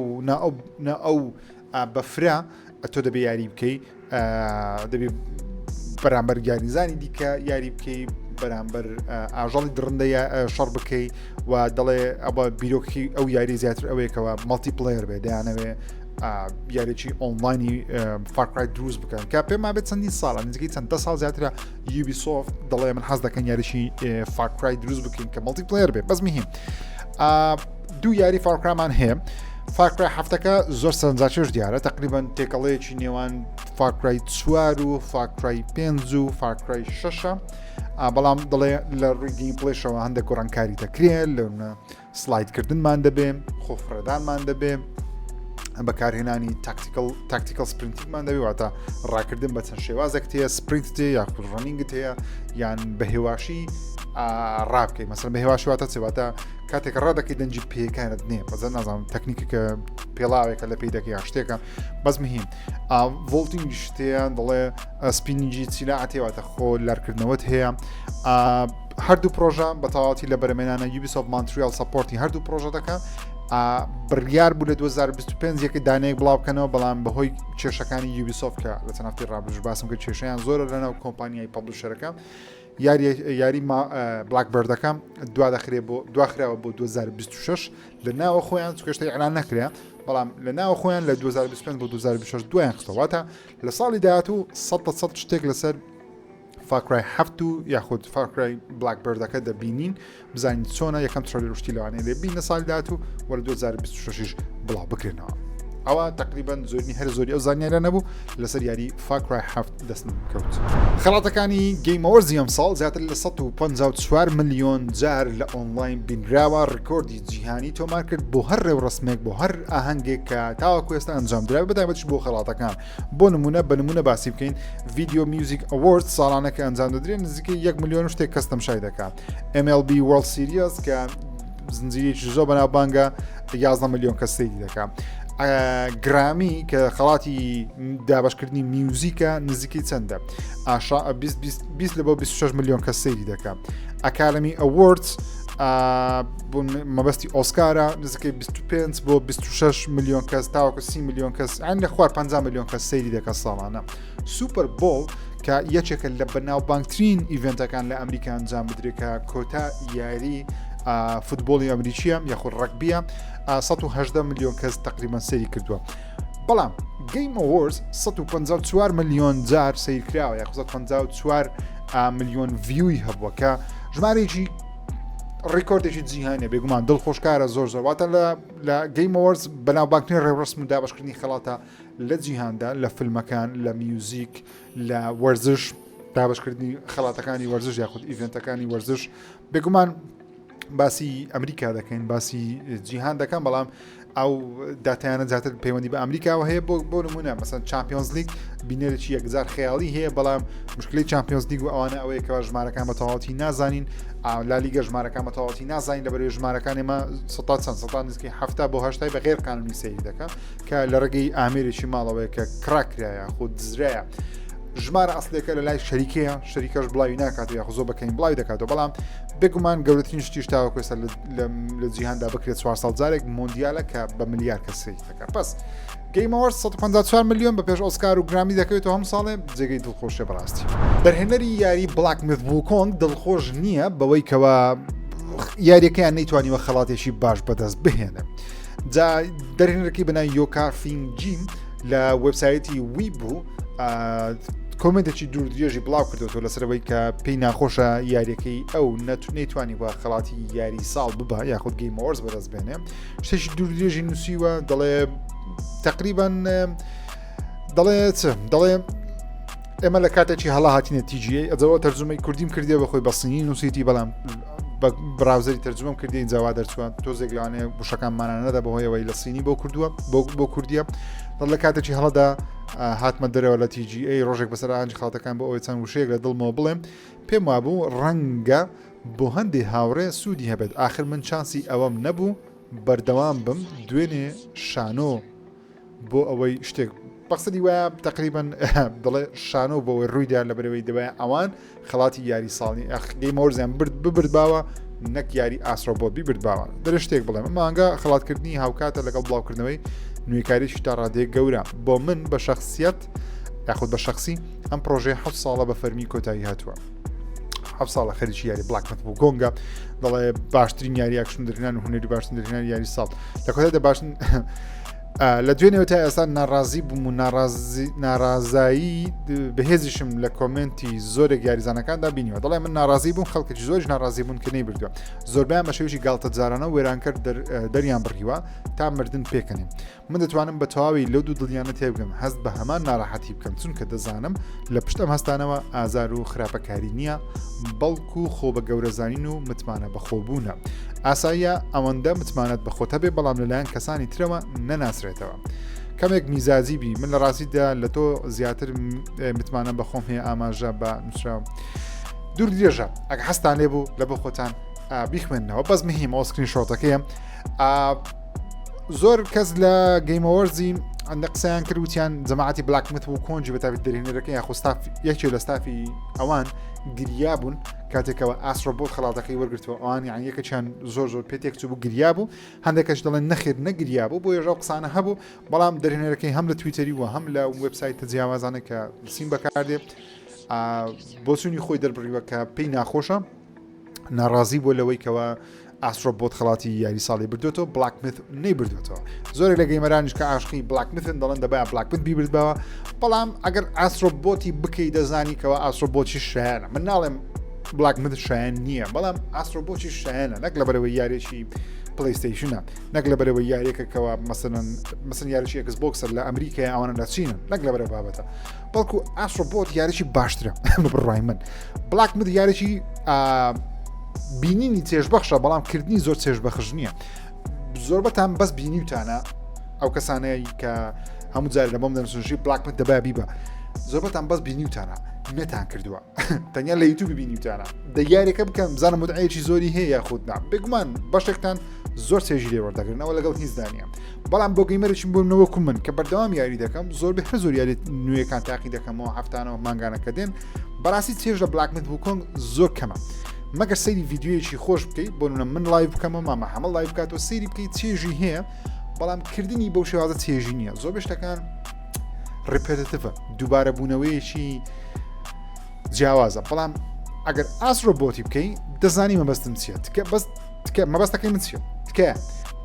نا ئەو بەفرە تۆ دەبێ یاری بکەی دەبێ بەرامبەر گیانیزانی دیکە یاری بکەی بەرامبەر ئاژەڵی دڕندە شەڕ بکەی و دەڵێ ئەوە بیرۆکی ئەو یاری زیاتر ئەوەیەکەوە multiplayer بێ دەیانەوێ یاریی ئۆنلاینی Far Cry دروست بکەن کە پێما بێت چەندین ساڵە نزیکەی چەند دە ساڵ زیاترە Ubisoft دەڵێ من حەز دەکەن یاریی Far Cry دروست بکەین کە multiplayer بێ بەس مهم دوو یاری Far Cry مان هەیە Far Cry هەفتەکە زۆر سەرنجاکێش دیارە تقریبان تێکەڵەیەکی نێوان Far Cry چوار و Far Cry پێنج و Far Cry شەشە بەڵام دەڵێ لە ڕووی gameplay شەوە هەندێک گۆڕانکاری دەکرێت لەونە slide کردنمان دەبێ خۆفڕێدانمان دەبێ بەکارهێنانی tactical tactical sprinting مان دەبێ واتە ڕاکردن بە چەند شێوازێک تەیە sprint تێ یاخود running ت هەیە یان بە هێواشی ڕابکەی مەسەر بە هێواشی واتە چێواتە کاتێک ڕادەکەی دەنجی پێکانت نییە بەزە نازانم تەکنیکەکە پێڵاوێکە لە پێی دەکە یا شتێکە بەس مهم vaulting شتیان دەڵێ spinning ی چیلاعاتێواتە خۆ لارکردنەوەت هەیە هەردوو پرۆژە بە تەواوەتی لە بەرەمێنانە Ubisoft Montreal support ی هەردوو پرۆژە دەکە بڕیار بوو لە 2025 یەکە دانەیەک بڵاو بکەنەوە بەڵام بەهۆی کێشەکانی Ubisoft کە لە چەند هەفتەی ڕابردووش باسم کرد کێشەیان زۆرە لەناو کۆمپانیای publisher ەکە یاری یاری Blackbird ەکە دوا دەخرێ بۆ دواخراوە بۆ 2026 لە ناوە خۆیان چکەشتە ئەلان نەکرێ بەڵام لە ناوە خۆیان لە 2025 بۆ 2026 دوایان خستەواتە لە ساڵی داهاتوو 100 شتێک لەسەر Far Cry هەفت و یاخود Far Cry Blackbird ەکە دەبینین بزانین چۆنە یەکەم trailer شتی لەوانەیە لێ بین لە ساڵی داهاتوو وە لە 2026 بڵاو بکرێنەوە. ئەوە تقریبان زۆرنی هەر زۆری ئەو زانیارە نەبوو لەسەر یاری Far Cry هەفت دەستم کەوت. خەڵاتەکانی Game Awards ی ئەمساڵ زیاتر لە 154 ملیۆن جار لە ئۆنلاین بینراوە، ڕیکۆردی جیهانی تۆمار کرد بۆ هەر ڕێوڕەسمێک بۆ هەر ئاهەنگێک کە تاوەکو ئێستا ئەنجام دراوە بەتایبەتیش بۆ خەڵاتەکان بۆ نمونە بە نمونە باسی بکەین Video Music Awards ساڵانە کە ئەنجام دەدرێن نزیکەی 1 ملیۆن شتێک کەس تەمشای دەکات MLB World Series کە زنجیرێکی زۆر بەناوبانگە 11 ملیۆن کەس سەیری دەکات Grammy کە خەڵاتی دابشکردنی میوزیکە نزیکەی چەندە ئاشا 20 لە بۆ 26 ملیۆن کەس سەیری دەکات Academy Awards مەبەستی ئۆسکارە نزیکەی 25 بۆ 26 ملیۆن کەس تاوەکو 30 ملیۆن کەس ئەن لە خوار 50 ملیۆن کەس سەیری دەکە ساڵانە Super Bowl کە یەکێکە لە بەناوبانگترین event ەکان لە ئەمریکا ئەنجام بدرێت کە کۆتا یاری فوتبۆڵی ئەمریکیە یاخود ڕەگبیە 118 ملیۆن کەس تقریبان سەیری کردووە بەڵام Game Awards 154 ملیۆن جار سیر کراوە یاخود 154 ملیۆن view ی هەبووە کە ژمارەیەکی ڕیکۆردێکی جیهانە بێگومان دڵخۆشکارە زۆر زۆر واتە لە لە Game Awards بەناوبانگترین ڕێوڕسم و دابشکردنی خەڵاتە لە جیهاندا لە فیلمەکان لە میوزیک لە وەرزش دابشکردنی خەڵاتەکانی وەرزش یاخود event ەکانی وەرزش بێگومان باسی ئەمریکا دەکەین باسی جیهان دەکەم بەڵام ئەو داتایانە زیاتر پەیوەندی بە ئەمریکاوە هەیە بۆ بۆ نمونە مەسەن Champions League بینەرێکی یەکجار خەیاڵی هەیە بەڵام مشکلی Champions League و ئەوانە ئەوەیە کەوا ژمارەکان بە تەواوەتی نازانین لالیگە ژمارەکان بە تەواوەتی نازانین لە بەرەوەی ژمارەکان ئێمە سەتا چەند سەتا نزیکەی هەفتا بۆ هەشتای بە غێر قانونی سەیر دەکە کە لە ڕێگەی ئامێرێکی ماڵەوەیە کە کڕاکرایە خۆ دزرایە ژمارە ئەسلەکە لە لای شەریکەیە شەریکەش بڵاوی ناکات یاخۆ زۆر بەکەین بڵاوی دەکاتەوە بەڵام بێگومان گەورەترین شتیش تاوەکو ئێستا لە جیهاندا بکرێت چوار ساڵ جارێک مۆندیالە کە بە ملیار کەس سەیر دەکات پس Game Awards 154 ملیۆن بە پێش ئۆسکار و گرامی دەکەوێتەوە هەم ساڵێ جێگەی دڵخۆشە بەڕاستی دەرهێنەری یاری Black Myth Wukong دڵخۆش نییە بەوەی کەوا یاریەکەیان نەیتوانیوە خەڵاتێکی باش بەدەست بهێنێ جا دەرهێنەرەکەی بەناوی یۆکا فینجین لە وبسایەتی Weibo comment ێکی دوور درێژی بڵاو کردوەوە لەسەرەوەی کە پێی ناخۆشە یاریەکەی ئەو نەیتوانی بە خەڵاتی یاری ساڵ ببە یاخود Game Awards بەدەست بێنێ شتێکی دوور درێژی نووسیوە دەڵێ تقریبان دەڵێ چ دەڵێ ئێمە لە کاتێکی هەڵا هاتینە TGA ئەجەوە تەرجمەی کوردیم کردی بەخۆی بەسینی نووسیتی بەڵام بە browser ی تەرجمەم کردی جاوا دەرچووە تۆزێک لەوانەیە وشەکانمانە نەدا بەهۆیەوەی لە سینی بۆ کردووە بۆ کوردیە دەڵ لە کاتێکی هەڵەدا هاتمە دەرەوە لە TGA ڕۆژێک بەسەر ئاهەنگی خەڵاتەکان بۆ ئەوەی چەند وشەیەک لە دڵمەوە بڵێم پێم وابوو ڕەنگە بۆ هەندێ هاوڕێ سوودی هەبێت ئاخر من چانسی ئەوەم نەبوو بەردەوام بم دوێنێ شانۆ بۆ ئەوەی شتێک بەقسەدی وایە تقریبان دەڵێ شانۆ بۆ ئەوەی ڕوویدا لە بەرەوەی دەوایە ئەوان خەڵاتی یاری ساڵی Game Awards یان برد ببرد باوە نەک یاری Astro Bot بیبرد باوە دەرە شتێک بڵێم مانگە خەڵاتکردنی هاوکاتە لەگەڵ بڵاوکردنەوەی نوێکاریی تا ڕادەیەک گەورە بۆ من بە شخصیت یاخود بە شخصی ئەم پرۆژەی حە ساڵە بە فەرمی کۆتایی هاتووە حە ساڵە خەریکی یاری Black Myth Wukong ە دەڵێ باشترین یاری ئەکشن دەرهێنان و هونەری باشترین دەرهێنانی یاری ساڵ لە کۆتایدا باشترین لە دوێنێوە تا ئێستا ناڕازی بووم و ناڕازایی بەهێزیشم لە comment ی زۆرێک یاریزانەکاندا بینیوە دەڵێ من ناڕازی بووم خەڵکێکی زۆریش ناڕازی بوون کە نەیبردووە زۆربیان بە شێوەیەکی گاڵتەجارانە و وێرانکەر دەریان بڕیوە تا مردن پێکەنین من دەتوانم بە تەواوی لەو دوو دڵیانە تێبگەم هەست بە هەمان ناڕەحەتی بکەم چونکە دەزانم لە پشت ئەم هەستانەوە ئازار و خراپەکاری نییە بەڵکو خۆ بە گەورەزانین و متمانە بەخۆبوونە. ئاساییە ئەوەندە متمانەت بە خۆت هەبێ بەڵام لەلایەن کەسانی ترەوە نەناسرێتەوە. کەمێک میزاجی بی من لە ڕاستیدا لە تۆ زیاتر متمانە بە خۆم هەیە ئاماژە بە نووسراو دوور درێژە ئەگە حەزتان لێ بوو لە بۆ خۆتان بیخوێندنەوە بەس مهمەوە screenshot ەکەیە زۆر کەس لە Game Awards ی ئەندە قسەیان کرد وتیان جەماعەتی Black Myth Wukong ی بەتابێت دەرهێنەرەکە یاخۆ ستاف یەکێ لە ستافی ئەوان گریا بوون کاتێکەوە Astro Bot خەڵاتەکەی وەرگتەوە ئەوان یان یەکەچیان زۆر زۆر پێتێک چوو بوو گریا بوو هەندێکەش دەڵێن نەخێر نەگریا بوو بۆ یێژە قسانە هەبوو بەڵام دەرهێنەرەکەی هەم لە تویتەری و هەم لە وبسایتە جیاوازانە کە سیم بەکاردێ بۆچوونی خۆی دەربڕیوە کە پێی ناخۆشە ناڕازی بووە لەوەی کەوا Astro Bot خەڵاتی یاری ساڵی بردوێتەوە Black Myth نەیبردوێتەوە زۆرێک لە gamer انیش کە عاشقی Black Myth ن دەڵێن دەبایە Black Myth بیبردباوە بەڵام ئەگەر Astro Bot ی بکەی دەزانی کەەوە Astro Bot ی شایانە من ناڵێم Black Myth شایەن نییە بەڵام Astro Bot ی شایەنە نەک لەبەرەوەی یاریێکی PlayStation ە نەک لەبەرەوەی یاریەکەکەوە مەسەن مەسن یاریی Xbox ە لە ئەمریکای ئەوانە لە چینن نەک لەبەرە بابەتە بەڵکو Astro Bot یاریی باشترە بڕای من Black Myth یاریی بینینی چێژبەخشە بەڵام کردنی زۆر چێژبەخش نییە زۆربەتان بەس بینیوتانە ئەو کەسانەیە کە هەموو جار لە بۆم دەنووسنشی Black Myth دەبا بیبە زۆربەتان بەس بینیوتانە نەتان کردووە تەنیا لە یوتوب بینیوتانە دە یاریەکە بکەم بزانم متعەیەکی زۆری هەیە یاخود نا بێگومان بەشێکتان زۆر چێژی لێ وەردەگرنەوە لەگەڵ هیچ دانیە بەڵام بۆ gamer ێکی بۆ نەوەکو من کە بەردەوام یاری دەکەم زۆر بێ هەر زۆر یاری نوێیەکان تاقی دەکەمەوە هەفتانەوە مانگانە کە دێن بەڕاستی چێژ لە Black Myth Wukong زۆر کەمە مەگەر سەیری ڤیدیۆیەکی خۆش بکەیت بۆ نمونە من live بکەمە مامە حەمە live بکاتەوە سەیری بکەیت چێژی هەیە بەڵام کردنی بەو شێوازە چێژی نییە زۆر شتەکان repetitive ە دووبارە بوونەوەیەکی جیاوازە بەڵام ئەگەر Astro Bot ی بکەی دەزانی مەبەستم چییە تکە بەس تکە مەبەستەکەی من چییە تکایە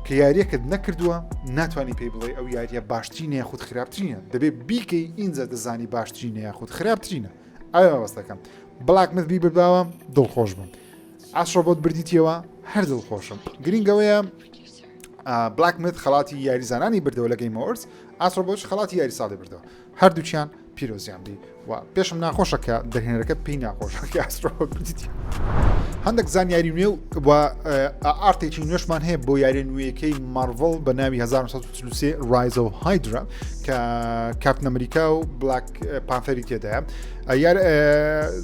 کە یاریەکەت نەکردووە ناتوانانی پێی بڵێ ئەو یاریە باشترینە یاخود خراپترینە دەبێت بیکەی ئینجا دەزانی باشترینە یاخود خراپترینە ئەوێ مەبەستەکەم Black Myth بیبرداوە دڵخۆش بووم Astro Bot بردیتەوە هەر دڵخۆشم گرنگەوەیە Black Myth خەڵاتی یاریزانانی بردەوە لە Game Awards Astro Bot خەڵاتی یاری ساڵی بردەوە هەردووکیان پیرۆزیان بی و پێشم ناخۆشە کە دەرهێنەرەکە پێی ناخۆشە کە Astro بردیتی هەندێک زانیاری نوێ و art ێکی نوێشمان هەیە بۆ یاری نوێیەکەی Marvel بە ناوی 1943 Rise of Hydra کە Captain America و Black Panther ی تێدایە یار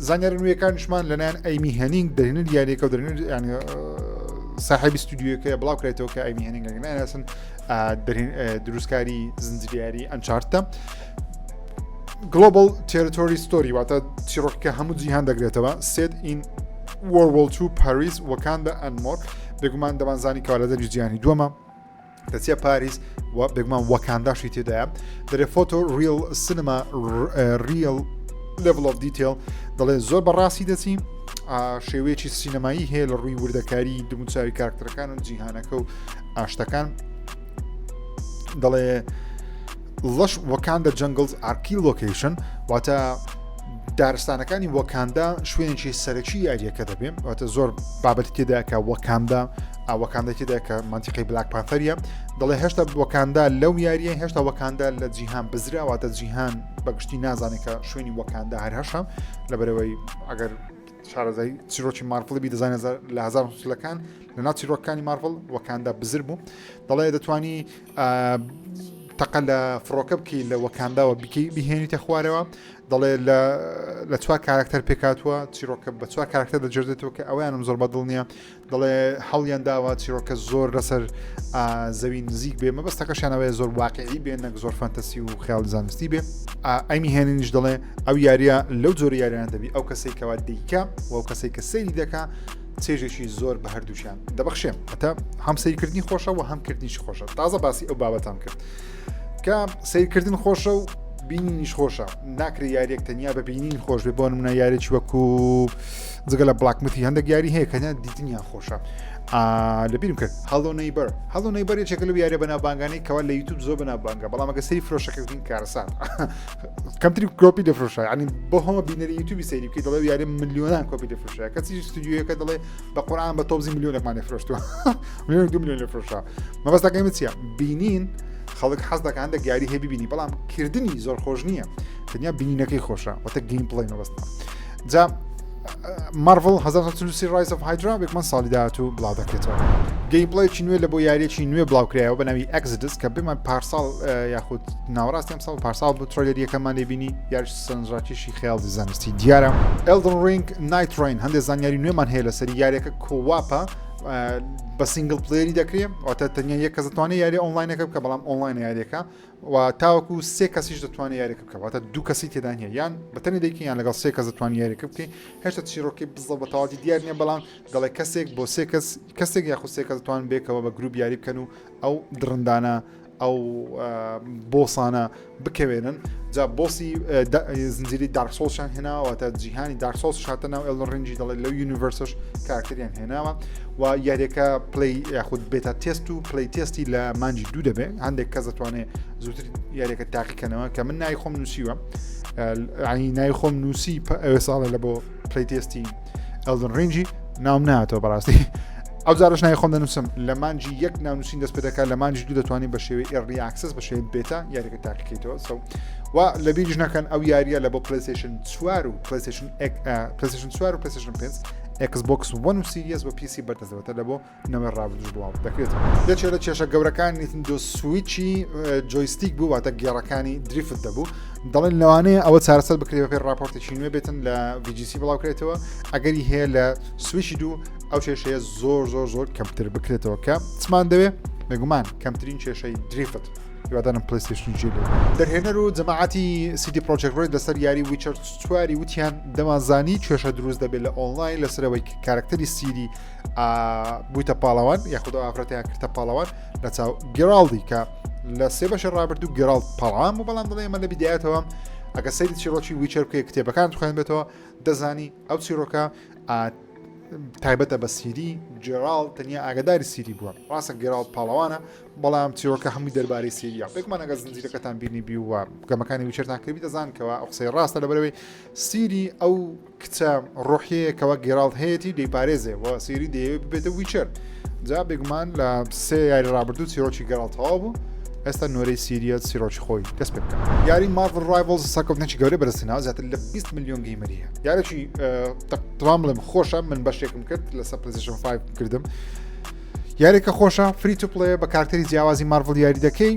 زانیاری نوێیەکانیشمان لەلایەن Amy Hennig دەرهێنەر یاریەکە و دەرهێنەر ینی ساحێبی ستودیۆکەیە بڵاو کرێتەوە کە Amy Hennig ناسن دروستکاری زنجیرەیاری Uncharted ە global territory story واتە چیڕۆکەکە هەموو جیهان دەگرێتەوە set in World War II Paris Wakanda and more بێگومان دەمانزانی کەوا لە جەنگی جیهانی دووەمە دەچیە پاریس و بێگومان وەکانداشی تێدایە دەرێ photo real cinema real level of detail دەڵێ زۆر بەڕاستی دەچی شێوەیەکی سینەمایی هەیە لە ڕووی وردەکاری دموچاوی کارکتەرەکان و جیهانەکە و ئاشتەکان دەڵێ lush Wakanda jungles are key location واتە دارستانەکانی وەکاندا شوێنێکی سەرەکی یاریەکە دەبێ واتە زۆر بابەتی تێدا کە وەکاندا ئاوەکاندا تێدا کە منتیقی Black Panther ە دەڵێ هێشتا وەکاندا لەو یاریە هێشتا وەکاندا لە جیهان بزرا واتە جیهان بەگشتی نازانێت کە شوێنی وەکاندا هەر هەشە لەبەرەوەی ئەگەر شارەزای چیرۆکی Marvel ی بی دەزانێت لە 1940ەکان لەناو چیرۆکانی Marvel وەکاندا بزر بوو دەڵێ دەتوانی تەقە لە فڕۆکە بکەی لە وەکانداوە بکەی بهێنیتە خوارەوە دەڵێ لە چوار کارکتەر پێکاتوە چیرۆکە بە چوار کارکتەر دەجێتەوە کە ئەویانم زۆر بەدڵ نییە دەڵێ هەڵیان داوە چیرۆکە زۆر لەسەر زەوی نزیک بێ مەبەستەکەشیانەوەی زۆر واقعی بێ نەک زۆر fantasy و خیال زانستی بێ Amy Hennig یش دەڵێ ئەو یاریە لەو جۆری یاریان دەبی ئەو کەسێک کەوا دیکە و ئەو کەسێک کە سەیری دەکا چێژێکی زۆر بە هەردووشیان دەبەخشێ هەتا هەم سیرکردنی خۆشە و هەم کردنیش خۆشە تازە باسی ئەو بابەتان کرد کە سیرکردن خۆشە و بینینیش خۆشە ناکرێ یاریەک تەنیا بە بینین خۆش بێ بۆ منە یاریی وەکو جگە لە Black Myth ی هەندێک یاری هەیە کە دیتنیان خۆشە لەبیرم کرد Hello Neighbor Hello Neighbor یەکێکە لەو یاریە بەناوبانگانەی کەوا لە یوتوب زۆر بەناوبانگە بەڵام ئەگە سەیری فرۆشەکە بکەین کارەسات کەمتری کۆپی دەفرۆشە ینی بۆ هەمە بینەری یوتوبی سەیری بکەیت دەڵێ یاری ملیۆنان کۆپی دەفرۆشە کەچی ستودیۆیەکە دەڵێ بە قورئان بە تۆبزی ملیۆنێکمان لێ فرۆشتووە ملیۆن دو ملیۆن لێ فرۆشە مەبەستەکەی من چییە بینین خەڵک حەز دەکات هەندێک یاری هەیە ببینی بەڵام کردنی زۆر خۆش نییە تەنیا بینینەکەی خۆشە واتە gameplay مەبەستمە جا Marvel 1943 Rise of Hydra بێکمان ساڵی داهاتوو بڵاو دەکرێتەوە. gameplay ێکی نوێ لە بۆ یاریەکی نوێ بڵاوکرایەوە بە ناوی Exodus کە بێمان پارساڵ یاخود ناوەڕاستی ئەم ساڵ پارساڵ بوو trailer یەکەمان لێبینی یاریش سەرنجڕاکێشی خەیاڵی زانستی دیارە. Elden Ring Nightreign هەندێک زانیاری نوێمان هەیە لەسەری یاریەکە co-op ە بە single player ی دەکرێت واتە تەنیا یەک کەس دەتوانێت یاری ئۆنلاینەکە بکە بەڵام ئۆنلاین یاریەکە و تاوەکو سێ کەسیش دەتوانێت یاریەکە بکە واتە دوو کەسی تێدا نیە یان بەتەنێ دەیکە یان لەگەڵ سێ کەس دەتوانانی یاریەکە بکەی هێشتا چیرۆکی بزە بە تەواوی دیار نیە بەڵام دەڵێ کەسێک بۆ سێ کەس کەسێک یاخود سێ کەس دەتوان بێکەوە بە گروپ یاری بکەن و ئەو دڕندانە ئەو boss انە بکەوێنن جا boss ی زنجیری Dark Souls یان هێناوە تا جیهانی Dark Souls شاتە ناو Elden Ring ی دەڵێت لەو universe ش کارکتەریان هێناوە و یاریەکە play یاخود beta test و play test ی لە مانجی دوو دەبێت هەندێک کەس دەتوانێت زووتر یاریەکە تاقیکەنەوە کە من ناوی خۆم نووسیوە ینی ناوی خۆم نووسی ئەوێ ساڵە لە بۆ play test ی. Elden Ring ی ناوم ناتەوە بەڕاستی ئەو جارش ناوی خۆم دەنووسم لە مانجی یەک ناونووسین دەست پێ دەکات لە مانجی دوو دەتوانین بە شێوەی early access بە شێوەی beta یاریەکە تاقیکەیتەوە so و لە بیریش نەکەن ئەو یاریە لە بۆ PlayStation 4 و PlayStation PlayStation 4 و PlayStation 5 Xbox One و Series و PC بەردەستەوەتە لە بۆ نەوەی ڕابردوش بڵاو دەکرێتەوە. یەکێ لە کێشە گەورەکانی Nintendo Switch ی joystick بوو واتە گێڕەکانی drift دەبوو دەڵێن لەوانەیە ئەوە چارەسەر بکرێت بەپێی راپۆرتێکی نوێ بێتن لە VGC بڵاو کرێتەوە ئەگەری هەیە لە سویچی دوو ئەو کێشەیە زۆر زۆر زۆر کەمتر بکرێتەوە کە چمان دەوێ بێگومان کەمترین کێشەی drift هیوادارم PlayStation جێ لێ دەرهێنەر و جەماعەتی CD Projekt Red لەسەر یاری Witcher چواری وتیان دەمانزانی کێشە دروست دەبێت لە ئۆنلاین لەسەرەوەی کارکتەری سیری بوویتە پاڵەوان یاخود ئەو ئافرەتیان کردە پاڵەوان لە چاو گێراڵدی کە لە سێ بەشە ڕابردوو گێراڵد پاڵەوان بوو بەڵام دەڵێ ئێمە لە بیدایەتەوە ئەگە سەیری چیرۆکی Witcher بکەی کتێبەکان خوێن بێتەوە دەزانی ئەو چیرۆکە تایبەتە بە سیری جێراڵ تەنیا ئاگداری سیری بووە ڕاستە گێراڵد پاڵەوانە بەڵام چیرۆکە هەمووی دەربارەی سیریە بێگومان ئەگەر زنجیرەکەتان بینی بی و گەمەکانی Witcher تان کردی دەزان کەوا ئەو قسەی ڕاستە لەبەرەوەی سیری ئەو کچە ڕۆحیەیە کەوا گێراڵت هەیەی دەیپارێزێ و سیری دەیەوێت ببێتە Witcher جا بێگومان لە سێ یاری ڕابردوو چیرۆکی گێراڵت تەواو بوو ئێستا نۆرەی سیریە چیرۆکی خۆی دەست پێ بکات یاری Marvel Rivals سەرکەوتنێکی گەورەی بەدەستهێناوە زیاتر لە 20 ملیۆن gamer ی هەیە یارێکی تەوام بڵێم خۆشە من بەشێکم کرد لەسەر PlayStation 5 کردم یاریەکە خۆشە free to play بە کارکتەری جیاوازی مارڤڵ یاری دەکەی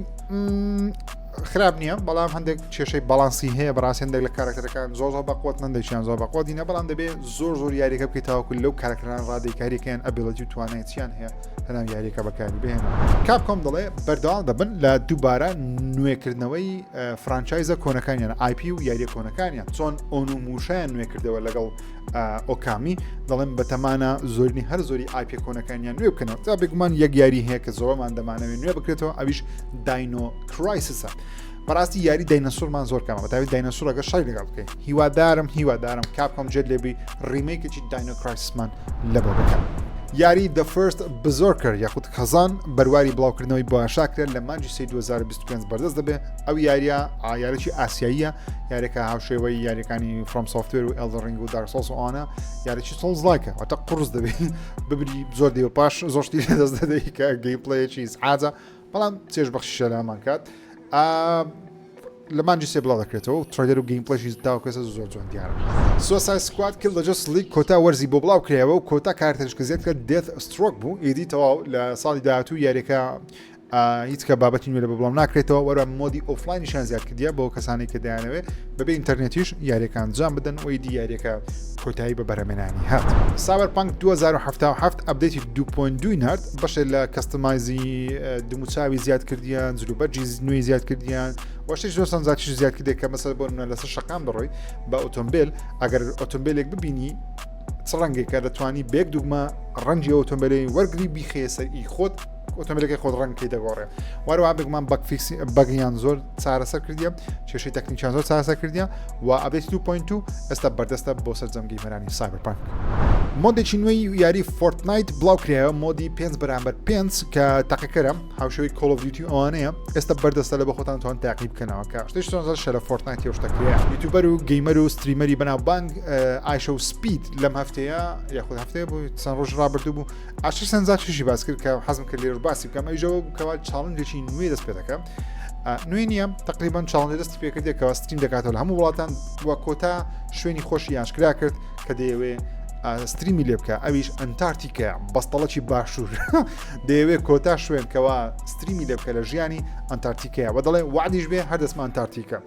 خراپ نییە بەڵام هەندێک کێشەی باڵانسی هەیە بەڕاستی هەندێک لە کارکتەرەکان زۆر زۆر بەقوت نەندێکیان زۆر بەقوتینە بەڵام دەبێت زۆر زۆر یاریەکە بکەیت تاوەکو لەو کارکتەران ڕادەی کاریەکەیان ability و توانای چیان هەیە لەناو یاریەکە بەکاری بهێنن کاپکۆم دەڵێ بەردەوام دەبن لە دووبارە نوێکردنەوەی franchise ە کۆنەکانیان IP و یاریە کۆنەکانیان چۆن ئۆنو موشیان نوێکردەوە لەگەڵ ئۆکامی دەڵێن بەتەمانە زۆرنی هەر زۆری IP ە کۆنەکانیان نوێ بکەنەوە تا بێگومان یەک یاری هەیە کە زۆرمان دەمانەوێت نوێ بکرێتەوە ئەویش Dino Crisis ە بەڕاستی یاری داینەسۆرمان زۆر کەمە بەتاوی داینەسۆرەکە شەڕی لەگەڵ بکەین هیوادارم هیوادارم کاپکۆم جێت لێبی remake ێکی Dino Crisis مان لەبۆ بکەن. یاری The First Berserker یاخود خەزان بەرواری بڵاوکردنەوەی بۆ ئاشکرا لە مانگی سێ 2025 بەردەست دەبێ ئەو یاریە یاریی ئاسیاییە یاریەکە هاوشێوەی یاریەکانی FromSoftware و Elden Ring و Dark Souls و ئەوانە یاریی Souls like ە واتە قورس دەبێت ببری زۆر دیوە پاش زۆر شتی لەدەست دەدەی کە gameplay ێکی ئیزعاجە بەڵام چێژ بەخشیشە لە هەمان کات لە مانگی سێ بڵاو دەکرێتەوە و trailer و gameplay شی تاوەکو ئێستا زۆر جوان دیارە. Suicide Squad Kill the Justice League کۆتا وەرزی بۆ بڵاو کرایەوە و کۆتا کارتەریش کە زیاد کرد Deathstroke بوو ئیدی تەواو لە ساڵی داهاتوو یاریەکە هیچ کە بابەتی نوێ لە بڵاو ناکرێتەوە وەرە mode ی offline یشان زیاد کردیە بۆ کەسانی کە دەیانەوێت بەبێ ئینتەرنێتیش یاریەکان ئەنجام بدەن و ئیدی یاریەکە کۆتایی بە بەرهەمێنانی هات. Cyberpunk 2077 update ی 2.2 نارد بەشێ لە customize ی دموچاوی زیاد کردیان جلوبەرگی نوێی زیاد کردیان و شتێک زۆر سەنجاتیش زیاد کردێک کە مەسەر بۆ نمونە لەسەر شەقام دەڕۆی بە ئۆتۆمبیل ئەگەر ئۆتۆمبیلێک ببینی چ ڕەنگێکە دەتوانی بێک دوگمە ڕەنگی ئۆتۆمبیلی وەرگری بیخەیە سەر ئی خۆت ئۆتۆمبیلەکەی خۆت ڕەنگەکەی دەگۆڕێ وەروە بێگومان bug fix ی bug یان زۆر چارەسەر کردیە کێشەی تەکنیکیان زۆر چارەسەر کردیە و update 2.2 ئێستا بەردەستە بۆ سەرجەم gamer انی Cyberpunk. mode ێکی نوێی یاری Fortnite بڵاو کرایەوە mode ی 5 بەرامبەر 5 کە تاقیکەرە هاوشێوەی Call of Duty ئەوانەیە ئێستا بەردەستە لە بە خۆتان توان تاقی بکەنەوە کە شتێک زۆر شەرە Fortnite یەو شتەکرێ YouTuber و gamer و streamer ی بەناوبانگ IShowSpeed لەم هەفتەیە یاخود هەفتەیە بوو چەند ڕۆژ ڕابردوو بوو ئاشتر سەنجا چیشی باس کرد کە حەزم کرد لێرە باسی بکەم ئەویشەوە بوو کەوا challenge ێکی نوێ دەست پێ دەکەم نوێ نییە تقریبان challenge دەستی پێکردێک کەوا stream دەکاتەوە لە هەموو وڵاتان وە کۆتا شوێنی خۆشی ئاشکرا کرد کە دەیەوێ stream ی لێ بکە ئەویش ئەنتارتیکە بەستەڵەکی باشوور دەیەوێت کۆتا شوێن کەوا stream ی لێ بکە لە ژیانی ئەنتارتیکەیە وە دەڵێ وعدیش بێ هەر دەستمە ئەنتارتیکە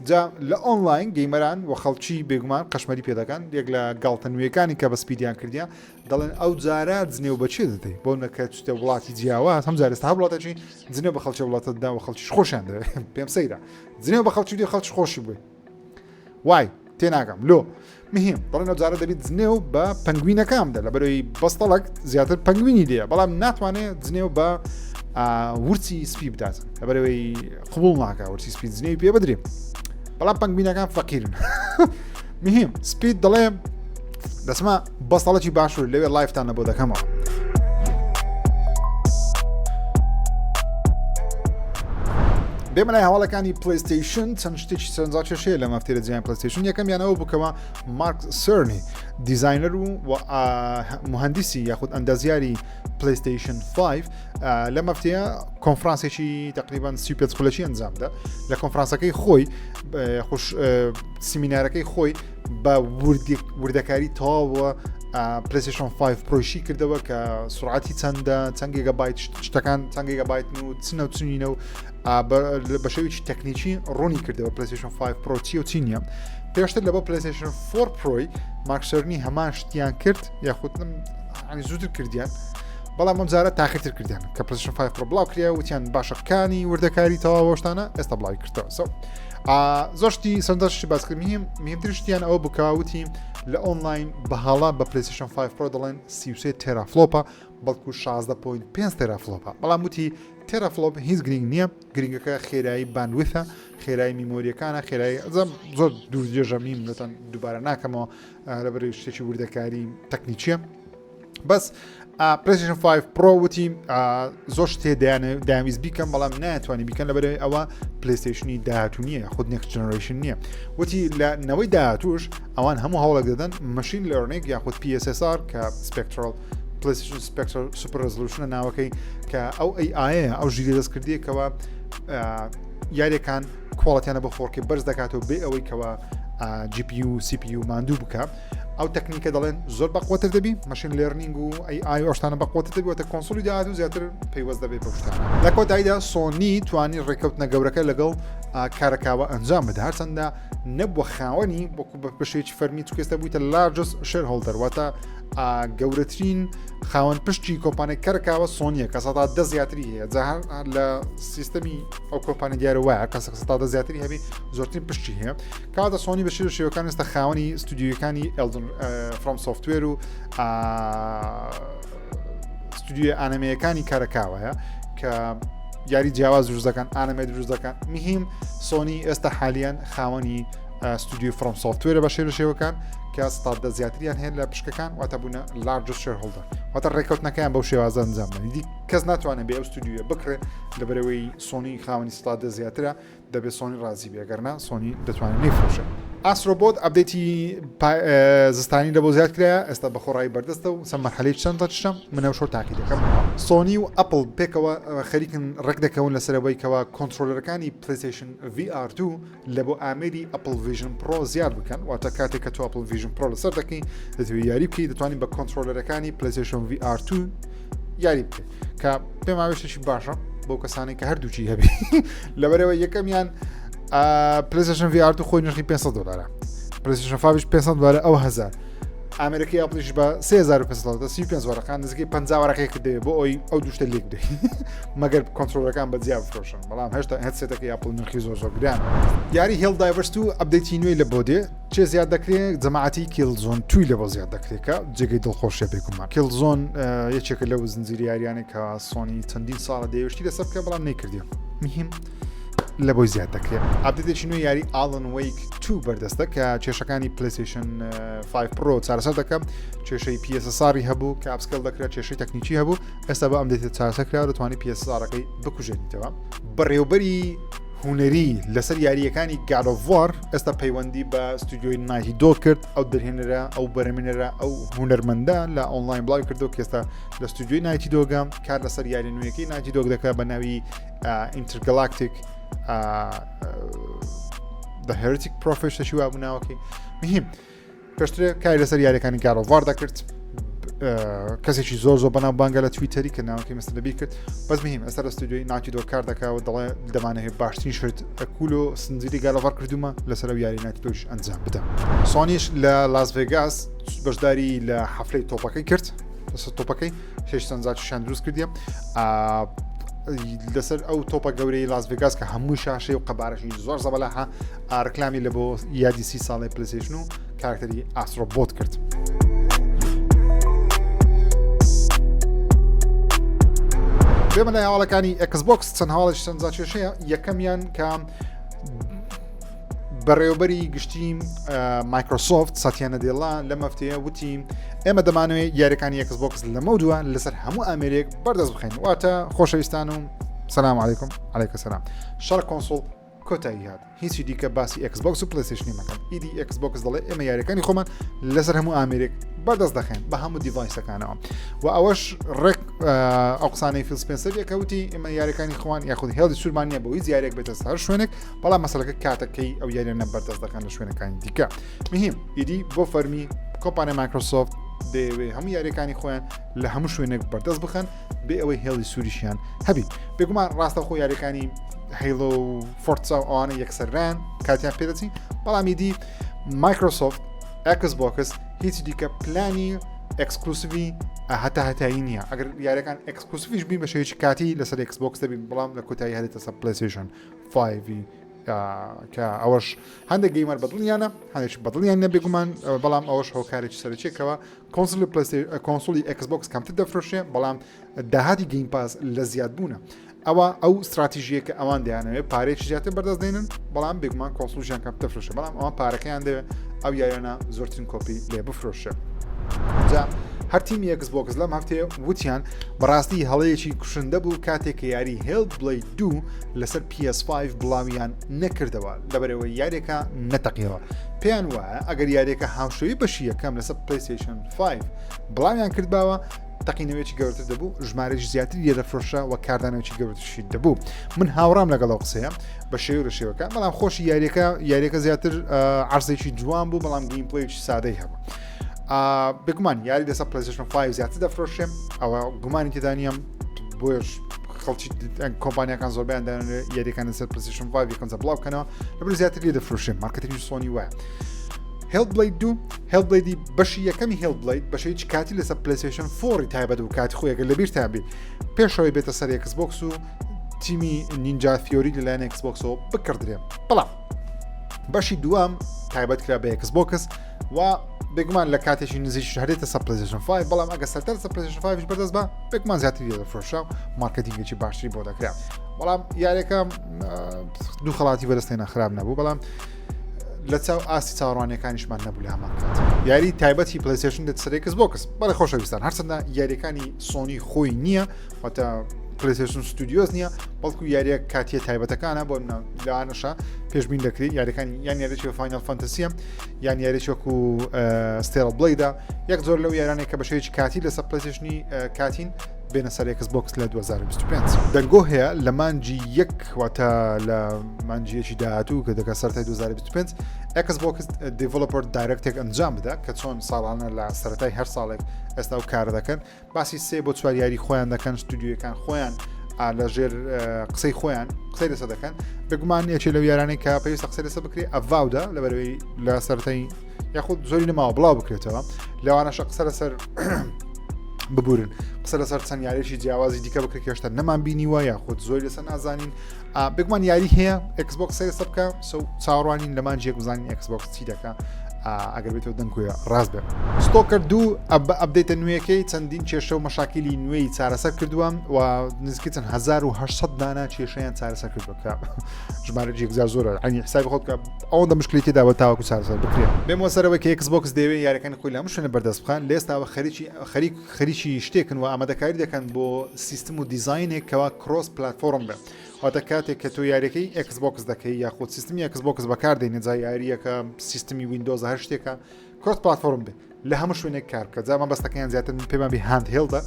جا لە ئۆنلاین gamer ان و خەڵکی بێگومان قەشمەری پێدەکەن یەک لە گاڵتە نوێیەکانی کە بە سپیدیان کردیە دەڵێن ئەو جارە جنێو بە چێ دەدەی بۆ نەکە چتە وڵاتی جیاواز هەم جارێستا هەر وڵاتێکی جنێو بە خەڵکی وڵاتە دا و خەڵکیش خۆشیان دەوێت پێم سەیرە جنێو بە خەڵکی دێ خەڵکی خۆشی بووی وای تێناگەم لۆ مهم دەڵێن ئەو جارە دەبیت جنێو بە پەنگوینەکان بدە لە بەرەوەی بەستەڵک زیاتر پەنگوینی لێیە بەڵام ناتوانێت جنێو بە ورچی سپی بدات لەبەرەوەی قبول ناکە ورچی سپی جنێوی پێ بدرێ بەڵام پەنگوینەکان فەقیرن مهم سپید دەڵێ دەچمە بەستەڵەکی باشوور لەوێ live تان لە بۆ دەکەمەوە. بێمە لای هەواڵەکانی پلیستیشن چەند شتێکی سەرنجڕاکێش هەیە لەم هەفتەیە لە جیهانی پلیستیشن یەکەمیانەوە بکەوە مارک سێرنی دیزاینەر و مهندسی یاخود ئەندازیاری پلیستیشن 5 لەم هەفتەیە کۆنفرانسێکی تقریبان 35 خولەکی ئەنجامدا لە کۆنفرانسەکەی خۆی خوش سیمینارەکەی خۆی بە وردەکاری تەواوە پلیسیشن 5 پرۆشی کردەوە کە سرعەتی چەندە چەند گێگابایت شتەکان چەند گێگابایتن و چنە و چنینە و بە شێوەیەکی تەکنیکی ڕوونی کردەوە پلیسیشن 5 پرۆ چی و چی نییە پێشتر لە بۆ پلیسیشن 4 پرۆی ماکسەرنی هەمان شتیان کرد یاخود زووتر کردیان بەڵام ئەم جارە تاخیرتر کردیان کە پلیسیشن 5 پرۆ بڵاو کرا وتیان باشەکانی وردەکاری تەواوەشتانە ئێستا بڵاوی کردەوە سو زۆر شتی سەندەشتی باسکرد مهم مهمتر شتیان ئەوە بکوتی لە ئۆنلاین بەهاڵا بە پلیسیشن 5 پرۆ دەڵێن 33 teraflop ە بەڵکو 16.5 teraflop ە بەڵام وتی teraflop هیچ گرنگ نییە گرنگەکە خێرایی bandwidth ە خێرایی memory یەکانە خێرایی ئەزم زۆر دوور درێژە میم لەتەن دووبارە ناکەمەوە لەبەر شتێکی وردەکاری تەکنیکیە بەس پلیستیشن 5 پرۆ وتی زۆر شتێ دەیانویست بیکەم بەڵام ناتوانانی بیکەن لەبەر ئەوە پلیستیشنی داهاتوو نییە خود next generation نییە وتی لە نەوەی داهاتوش ئەوان هەموو هەوڵێک دەدەن machine learning یاخود PSSR کە spectral PlayStation Spectral Super Resolution ە ناوەکەی کە ئەو AI ە ئەو ژیری دەستکردیەکەوە یاریەکان quality یانە بۆ 4K بەرز دەکاتەوە بێ ئەوەی کەەوە GPU CPU ماندوو بکە ئەو تەکنیکە دەڵێن زۆر بەقوتر دەبی machine learning و AI ئەو شتانە بەقوتر دەبی واتە console ی داهاتوو زیاتر پەیوەست دەبێت بە شتانە لە کۆتاییدا سۆنی توانی ڕێککەوتنە گەورەکە لەگەڵ کارەکاوە ئەنجام بدە هەرچەندە نەبووە خاوەنی وەکو بە بەشێکی فەرمی چکێستە بوویتە largest shareholder واتە گەورەترین خاوەن پشتی کۆمپانیای کەرکاوە سۆنیە کە سەدا دە زیاتری هەیە جا لە سیستەمی ئەو کۆمپانی دیارە وایە کەسە سەدا دە زیاتری هەبی زۆرترین پشتی هەیە کاتە سۆنی بە شێوە شێوەکان ئێستا خاوەنی ستودیوەکانی ئەلدن FromSoftware و ستودیوی ئانەمەیەکانی کارەکاوەیە کە یاری جیاواز دروست دەکەن ئانەمێ دروست دەکەن مهم سۆنی ئێستا حالیان خاوەنی ستودیو FromSoftware ە بە شێوە شێوەکان کە ستا زیاتریان هەیە لە پشکەکان واتە بوونە largest shareholder واتە ڕێککەوتنەکەیان بەو شێوازە ئەنجام دی کەس ناتوانێت بێ ئەو ستودیوە بکڕێ لەبەرەوەی سۆنی خاوەنی ستا زیاترە دەبێت سۆنی ڕازی بێ گەرنا سۆنی دەتوانێت نەیفرۆشێ. Astro Bot update ی زستانی لە بۆ زیاد کرایە ئێستا بە خۆڕایی بەردەستە و سە مەرحەلەی چەند ڕەتشە منەو شۆ تاقی دەکەم. سۆنی و ئەپڵ پێکەوە خەریکن ڕێک دەکەون لەسەرەوەی کەوا controller ەکانی PlayStation VR 2 لە بۆ ئامێری Apple Vision Pro زیاد بکەن واتە کاتێک کە تۆ Apple Vision Pro لەسەر دەکەی دەتەوێت یاری بکەی دەتوانین بە controller ەکانی PlayStation VR 2 یاری بکەیت کە پێم وایە شتێکی باشە بۆ کەسانی کە هەردووچی هەبێ لەبەرەوە یەکەمیان PlayStation VR خۆی نرخی 500 دلارە PlayStation 5 500 دلارە ئەو هزار ئامێرەکەی ئەپڵیش بە 3500 دلار 35 وەرەقان نزیکەی 50 وەرەقەیەک دەوێت بۆ ئەوی ئەو دوشتە لێک بدەیت مەگەر controller ەکان بە جیا بفرۆشن بەڵام هێشتا headset ەکەی ئەپڵ نرخی زۆر زۆر گران یاری Helldivers 2 update ی نوێی لە بۆ دێ چێ زیاد دەکرێت جەماعەتی Killzone 2 لە بۆ زیاد دەکرێت کە جێگەی دڵخۆشیە بێگومان Killzone یەکێکە لەو زنجیرە یاریانەی کە سۆنی چەندین ساڵە دەیەوێت شتی لەسەر بکە بەڵام نەیکردیە مهم لە بۆی زیاد دەکرێت update ێکی نوێ یاری Alan Wake 2 بەردەستە کە کێشەکانی PlayStation 5 Pro چارەسەر دەکەم کێشەی PSSR ی هەبوو کە upscale دەکرێت کێشەی تەکنیکی هەبوو ئێستا بە ئەم update ە چارەسەر کرا دەتوانانی PSSR ەکەی بکوژێنیتەوە بەڕێوبەری هونەری لەسەر یارییەکانی God of War ئێستا پەیوەندی بە ستودیۆی Naughty Dog کرد ئەو دەرهێنەرە ئەو بەرەمێنەرە ئەو هونەرمەندە لە ئۆنلاین بڵاوی کردو کێستا لە ستودیۆی Naughty Dog ە کار لەسەر یاری نوێیەکەی Naughty Dog دەکات بە ناوی Intergalactic The Heretic Prophet شتێکی وابوو ناوەکەی مهم پێشتر کاری لەسەر یاریەکانی God of War دەکرد کەسێکی زۆر زۆر بەناو بانگە لە تویتەری کە ناوەکەی مستە لەبیر کرد بەس مهم ئەستا لە ستودیۆی Naughty Dog کار دەکا و دەڵێ دەمانەوێت باشترین شت ئەکولۆ سنجیری God of War کردومە لەسەر ئەو یاری Naughty Dog ش ئەنجام بدەم سۆنیش لە لاس ڤێگاس بەشداری لە حەفلەی تۆپەکەی کرد لەسەر تۆپەکەی شش سەنجاچیان دروست کردیە لەسەر ئەو تۆپە گەورەی لاس ڤێگاس کە هەموو شاشەی و قەبارەشی زۆر زەبەلاحە ڕکلامی لە بۆ یادی سی ساڵی پلیسیشن و کارکتەری Astro Bot کرد. بێمە لای هەواڵەکانی Xbox چەند هەواڵێکی سەرنجڕاکێشەیە یەکەمیان کە بەڕێوبەری گشتی مایکرۆسۆفت ساتیا نادێلا لەم هەفتەیە وتی ئێمە دەمانەوێت یاریەکانی Xbox لەمە دووە لەسەر هەموو ئامێرێک بەردەست بخەین واتە خۆشەویستان و سلام علیکم علیکە سلام شەڕ console کۆتایی هات هیچی دیکە باسی ئێکس بۆکس و پلەیستەیشنی مەکەن ئیدی ئێکس بۆکس دەڵێ ئێمە یاریەکانی خۆمان لەسەر هەموو ئامێرێک بەردەست دەخەین بە هەموو device ەکانەوە و ئەوەش ڕێک ئەو قسانەی فیل سپێنسەر یەکەوتی ئێمە یاریەکانی خۆمان یاخود هێڵی سوورمان نییە بۆ هیچ یاریێک بێتە سەر شوێنێک بەڵام مەسەلەکە کاتەکەی ئەو یاریانە بەردەست دەکەن لە شوێنەکانی دیکە مهم ئیدی بۆ فەرمی کۆمپانیای مایکرۆسۆفت دەیەوێ هەموو یاریەکانی خۆیان لە هەموو شوێنێک بەردەست بخەن بێ ئەوەی هێڵی سووریشیان هەبی بێگومان ڕاستەخۆ یاریەکانی هەیڵۆ و فۆرتسا و ئەوانە یەکسەران کاتیان پێدەچین بەڵام ئیدی مایکرۆسۆفت ئەکس بۆکس هیچ دیکە پلانی exclusive ی هەتا هەتایی نییە ئەگەر یاریەکان exclusive یش بین بە شێوەیەکی کاتی لەسەر ئێکس بۆکس دەبین بەڵام لە کۆتایی هەرێتە سەر پلەیستەیشن 5 کە ئەوەش هەندێک gamer بەدڵیانە هەندێک بەدڵیان نە بێگومان بەڵام ئەوەش هۆکارێکی سەرەکیەکەوە console console ی ئێکس بۆکس کەمتر دەفرۆشێ بەڵام داهاتی گەیم پاس لە زیادبوونە ئەوە ئەو استراتیژیە کە ئەوان دەیانەوێت پارێکی زیاتر بەردەست دێنن بەڵام بێگومان console ژیان کەم دەفرۆشە بەڵام ئەوان پارەکەیان دەوێت ئەو یاریانە زۆرترین کۆپی لێ بفرۆشێ جا هەر تیمی ئێکس بۆکس لەم هەفتەیە وتیان بەڕاستی هەڵەیەکی کوشندە بوو کاتێک کە یاری هێڵ بڵی دوو لەسەر PS5 بڵاویان نەکردەوە لەبەرەوەی یاریەکە نەتەقیەوە پێیان وایە ئەگەر یاریەکە هاوشێوەی بەشی یەکەم لەسەر پلیستیشن 5 بڵاویان کردباوە تەقینەوەیەکی گەورەتر دەبوو ژمارەی زیاتر لێ دەفرۆشرا و کاردانەوەی گەورەترشی دەبوو من هاوڕام لەگەڵ ئەو قسەیە بە شێوە لە شێوەکە بەڵام خۆشی یاریەکە یاریەکە زیاتر عرزێکی جوان بوو بەڵام gameplay ێکی سادەی هەبوو بگومان یاری لەسەر پلیستیشن 5 زیاتر دەفرۆشێ ئەوە گومانی تێدا نییە بۆیش خەڵکی کۆمپانیەکان زۆربیان دەیانەوێت یاریەکان لەسەر پلیستیشن 5 یەکەم بڵاو بکەنەوە لەبەر زیاتر لێ دەفرۆشێ مارکتینگی سۆنی وایە هێڵ بڵید دوو هێڵ بڵیدی بەشی یەکەمی هێڵ بڵید بەشێکی کاتی لەسەر پلیسیشن four ی تایبەت و کاتی خۆیەکە لە بیرتان بی پێشەوەی بێتە سەر ئێکس بۆکس و تیمی نینجا تیۆری لەلایەن ئێکس بۆکسەوە بکڕدرێ بەڵام بەشی دووەم تایبەت کرا بە ئێکس بۆکس و بێگومان لە کاتێکی نزیک هەرێتە سەر پلیسیشن 5 بەڵام ئەگە سەرتەر سەر پلیسیشن 5 بەردەست بە بێگومان زیاتر لێ دەفرۆشا و مارکتینگێکی باشتری بۆ دەکرا بەڵام یاریەکە دوو خەڵاتی بەدەستێنە خراپ نەبوو بەڵام لە چاو ئاستی چاوەڕوانیەکانیشمان نەبوو لە هەمان کات یاری تایبەتی پلیسیشن دێت سەر ئێکس بۆکس بەڵێ خۆشەویستان هەرچەندە یاریەکانی سۆنی خۆی نییە واتە پلیسیشن ستودیۆز نییە بەڵکو یاریە کاتیە تایبەتەکانە بۆ لەوانەشە پێشبین دەکرێت یاریەکانی یان یاریی فاینەڵ فەنتەسیە یان یاریی وەکو ستێڵ بڵیدا یەک زۆر لەو یارانێک کە بە شێوەیەکی کاتی لەسەر پلیسیشنی کاتین بێنە سەر ئێکس بۆکس لە 2025 دەنگۆ هەیە لە مانجی یەک واتە لە مانجیەکی داهاتوو کە دەکە سەرای 2025 ئێکس بۆکس developer direct ێک ئەنجام بدە کە چۆن ساڵانە لە سەرەتای هەر ساڵێک ئێستا و کار دەکەن باسی سێ بۆ چوار یاری خۆیان دەکەن ستودیوەکان خۆیان لە ژێر قسەی خۆیان قسەی لەسەر دەکەن بێگومان یەکێ لەو یارانەی کە پێویستە قسەی لەسەر بکرێ ئەڤاودا لەبەرەوەی لە سەرەتای یاخود زۆری نەماوە بڵاو بکرێتەوە لەوانەشە قسە لەسەر ببورن قسە لەسەر چەند یاریی جیاوازی دیکە بکرێت هێشتا نەمان بینیوە یاخود زۆری لەسەر نازانین بێگومان یاری هەیە ئەکسبۆکس سەر بکە so چاوەڕوانین لە مانجێک بزانین ئەکسبۆکس چی دەکە ئەگەر بێتەوە دەنگۆیە ڕاست بێت ستۆکەر دوو update ە نوێیەکەی چەندین کێشە و مەشاکیلی نوێی چارەسەر کردووە و نزیکەی چەند 1800 دانە کێشەیان چارەسەر کردووە کە ژمارە یەکجار زۆرە عنی حسابی خۆت کە ئەوەندە مشکلی تێدا بە تاوەکو چارەسەر بکرێت بێمەوە سەرەوەی کە ئێکس بۆکس دەیەوێت یاریەکانی خۆی لە هەموو شوێنە بەردەست بخەن لە ئێستاوە خەریکی خەریک خەریکی شتێکن و ئامادەکاری دەکەن بۆ سیستم و دیزاینێک کەوا cross platform بێت واتە کاتێک کە تۆ یاریەکەی ئێکس بۆکس دەکەی یاخود سیستمی ئێکس بۆکس بەکاردێنێت جا یاریەکە سیستمی ویندۆز هەر شتێکە cross platform بێت لە هەموو شوێنێک کار بکە جا مەبەستەکەیان زیاتر پێمان بی handheld ە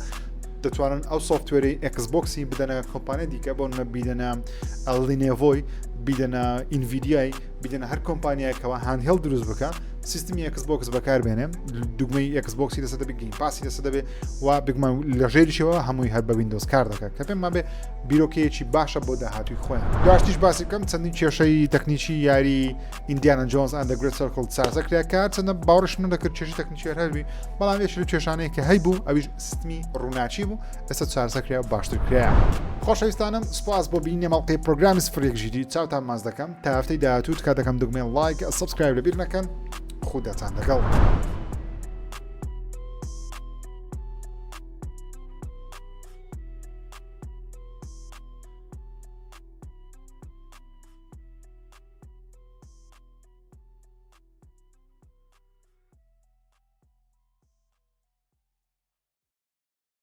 دەتوانن ئەو software ی ئێکس بۆکسی بدەنە کۆمپانیا دیکە بۆ نە بیدەنە لینێڤۆی بیدەنە ئینڤیدیای بیدەنە هەر کۆمپانیایەکەوە handheld دروست بکە سیستمی ئێکس بۆکس بەکاربێنێ دوگمەی ئێکس بۆکسی لەسەر دەبێت گەیم پاسی لەسەر دەبێت و بگومان لە ژێریشەوە هەمووی هەر بە ویندۆز کار دەکات کە پێم بێ بیرۆکەیەکی باشە بۆ داهاتوی خۆیان دواشتیش باسی بکەم چەندین کێشەی تەکنیکی یاری ئیندیانا جۆنز ئەند گرێت سەرکڵ چارەسەر کرا کە هەرچەندە باوەڕشم نەدەکرد کێشەی تەکنیکی هەر هەبی بەڵام یەکێک لەو کێشانەی کە هەیبوو ئەویش سیستمی ڕووناکی بوو ئێستا چارەسەر کرا و باشتر کرایە. خۆشەویستانم سوپاس بۆ بینینی ئەڵقەی پرۆگرامی سفر یەک ژیری چاوتان ماچ دەکەم تا هەفتەی داهاتوو تکا دەکەم دوگمەی like subscribe لەبیر نەکەن خوداتان لەگەڵ.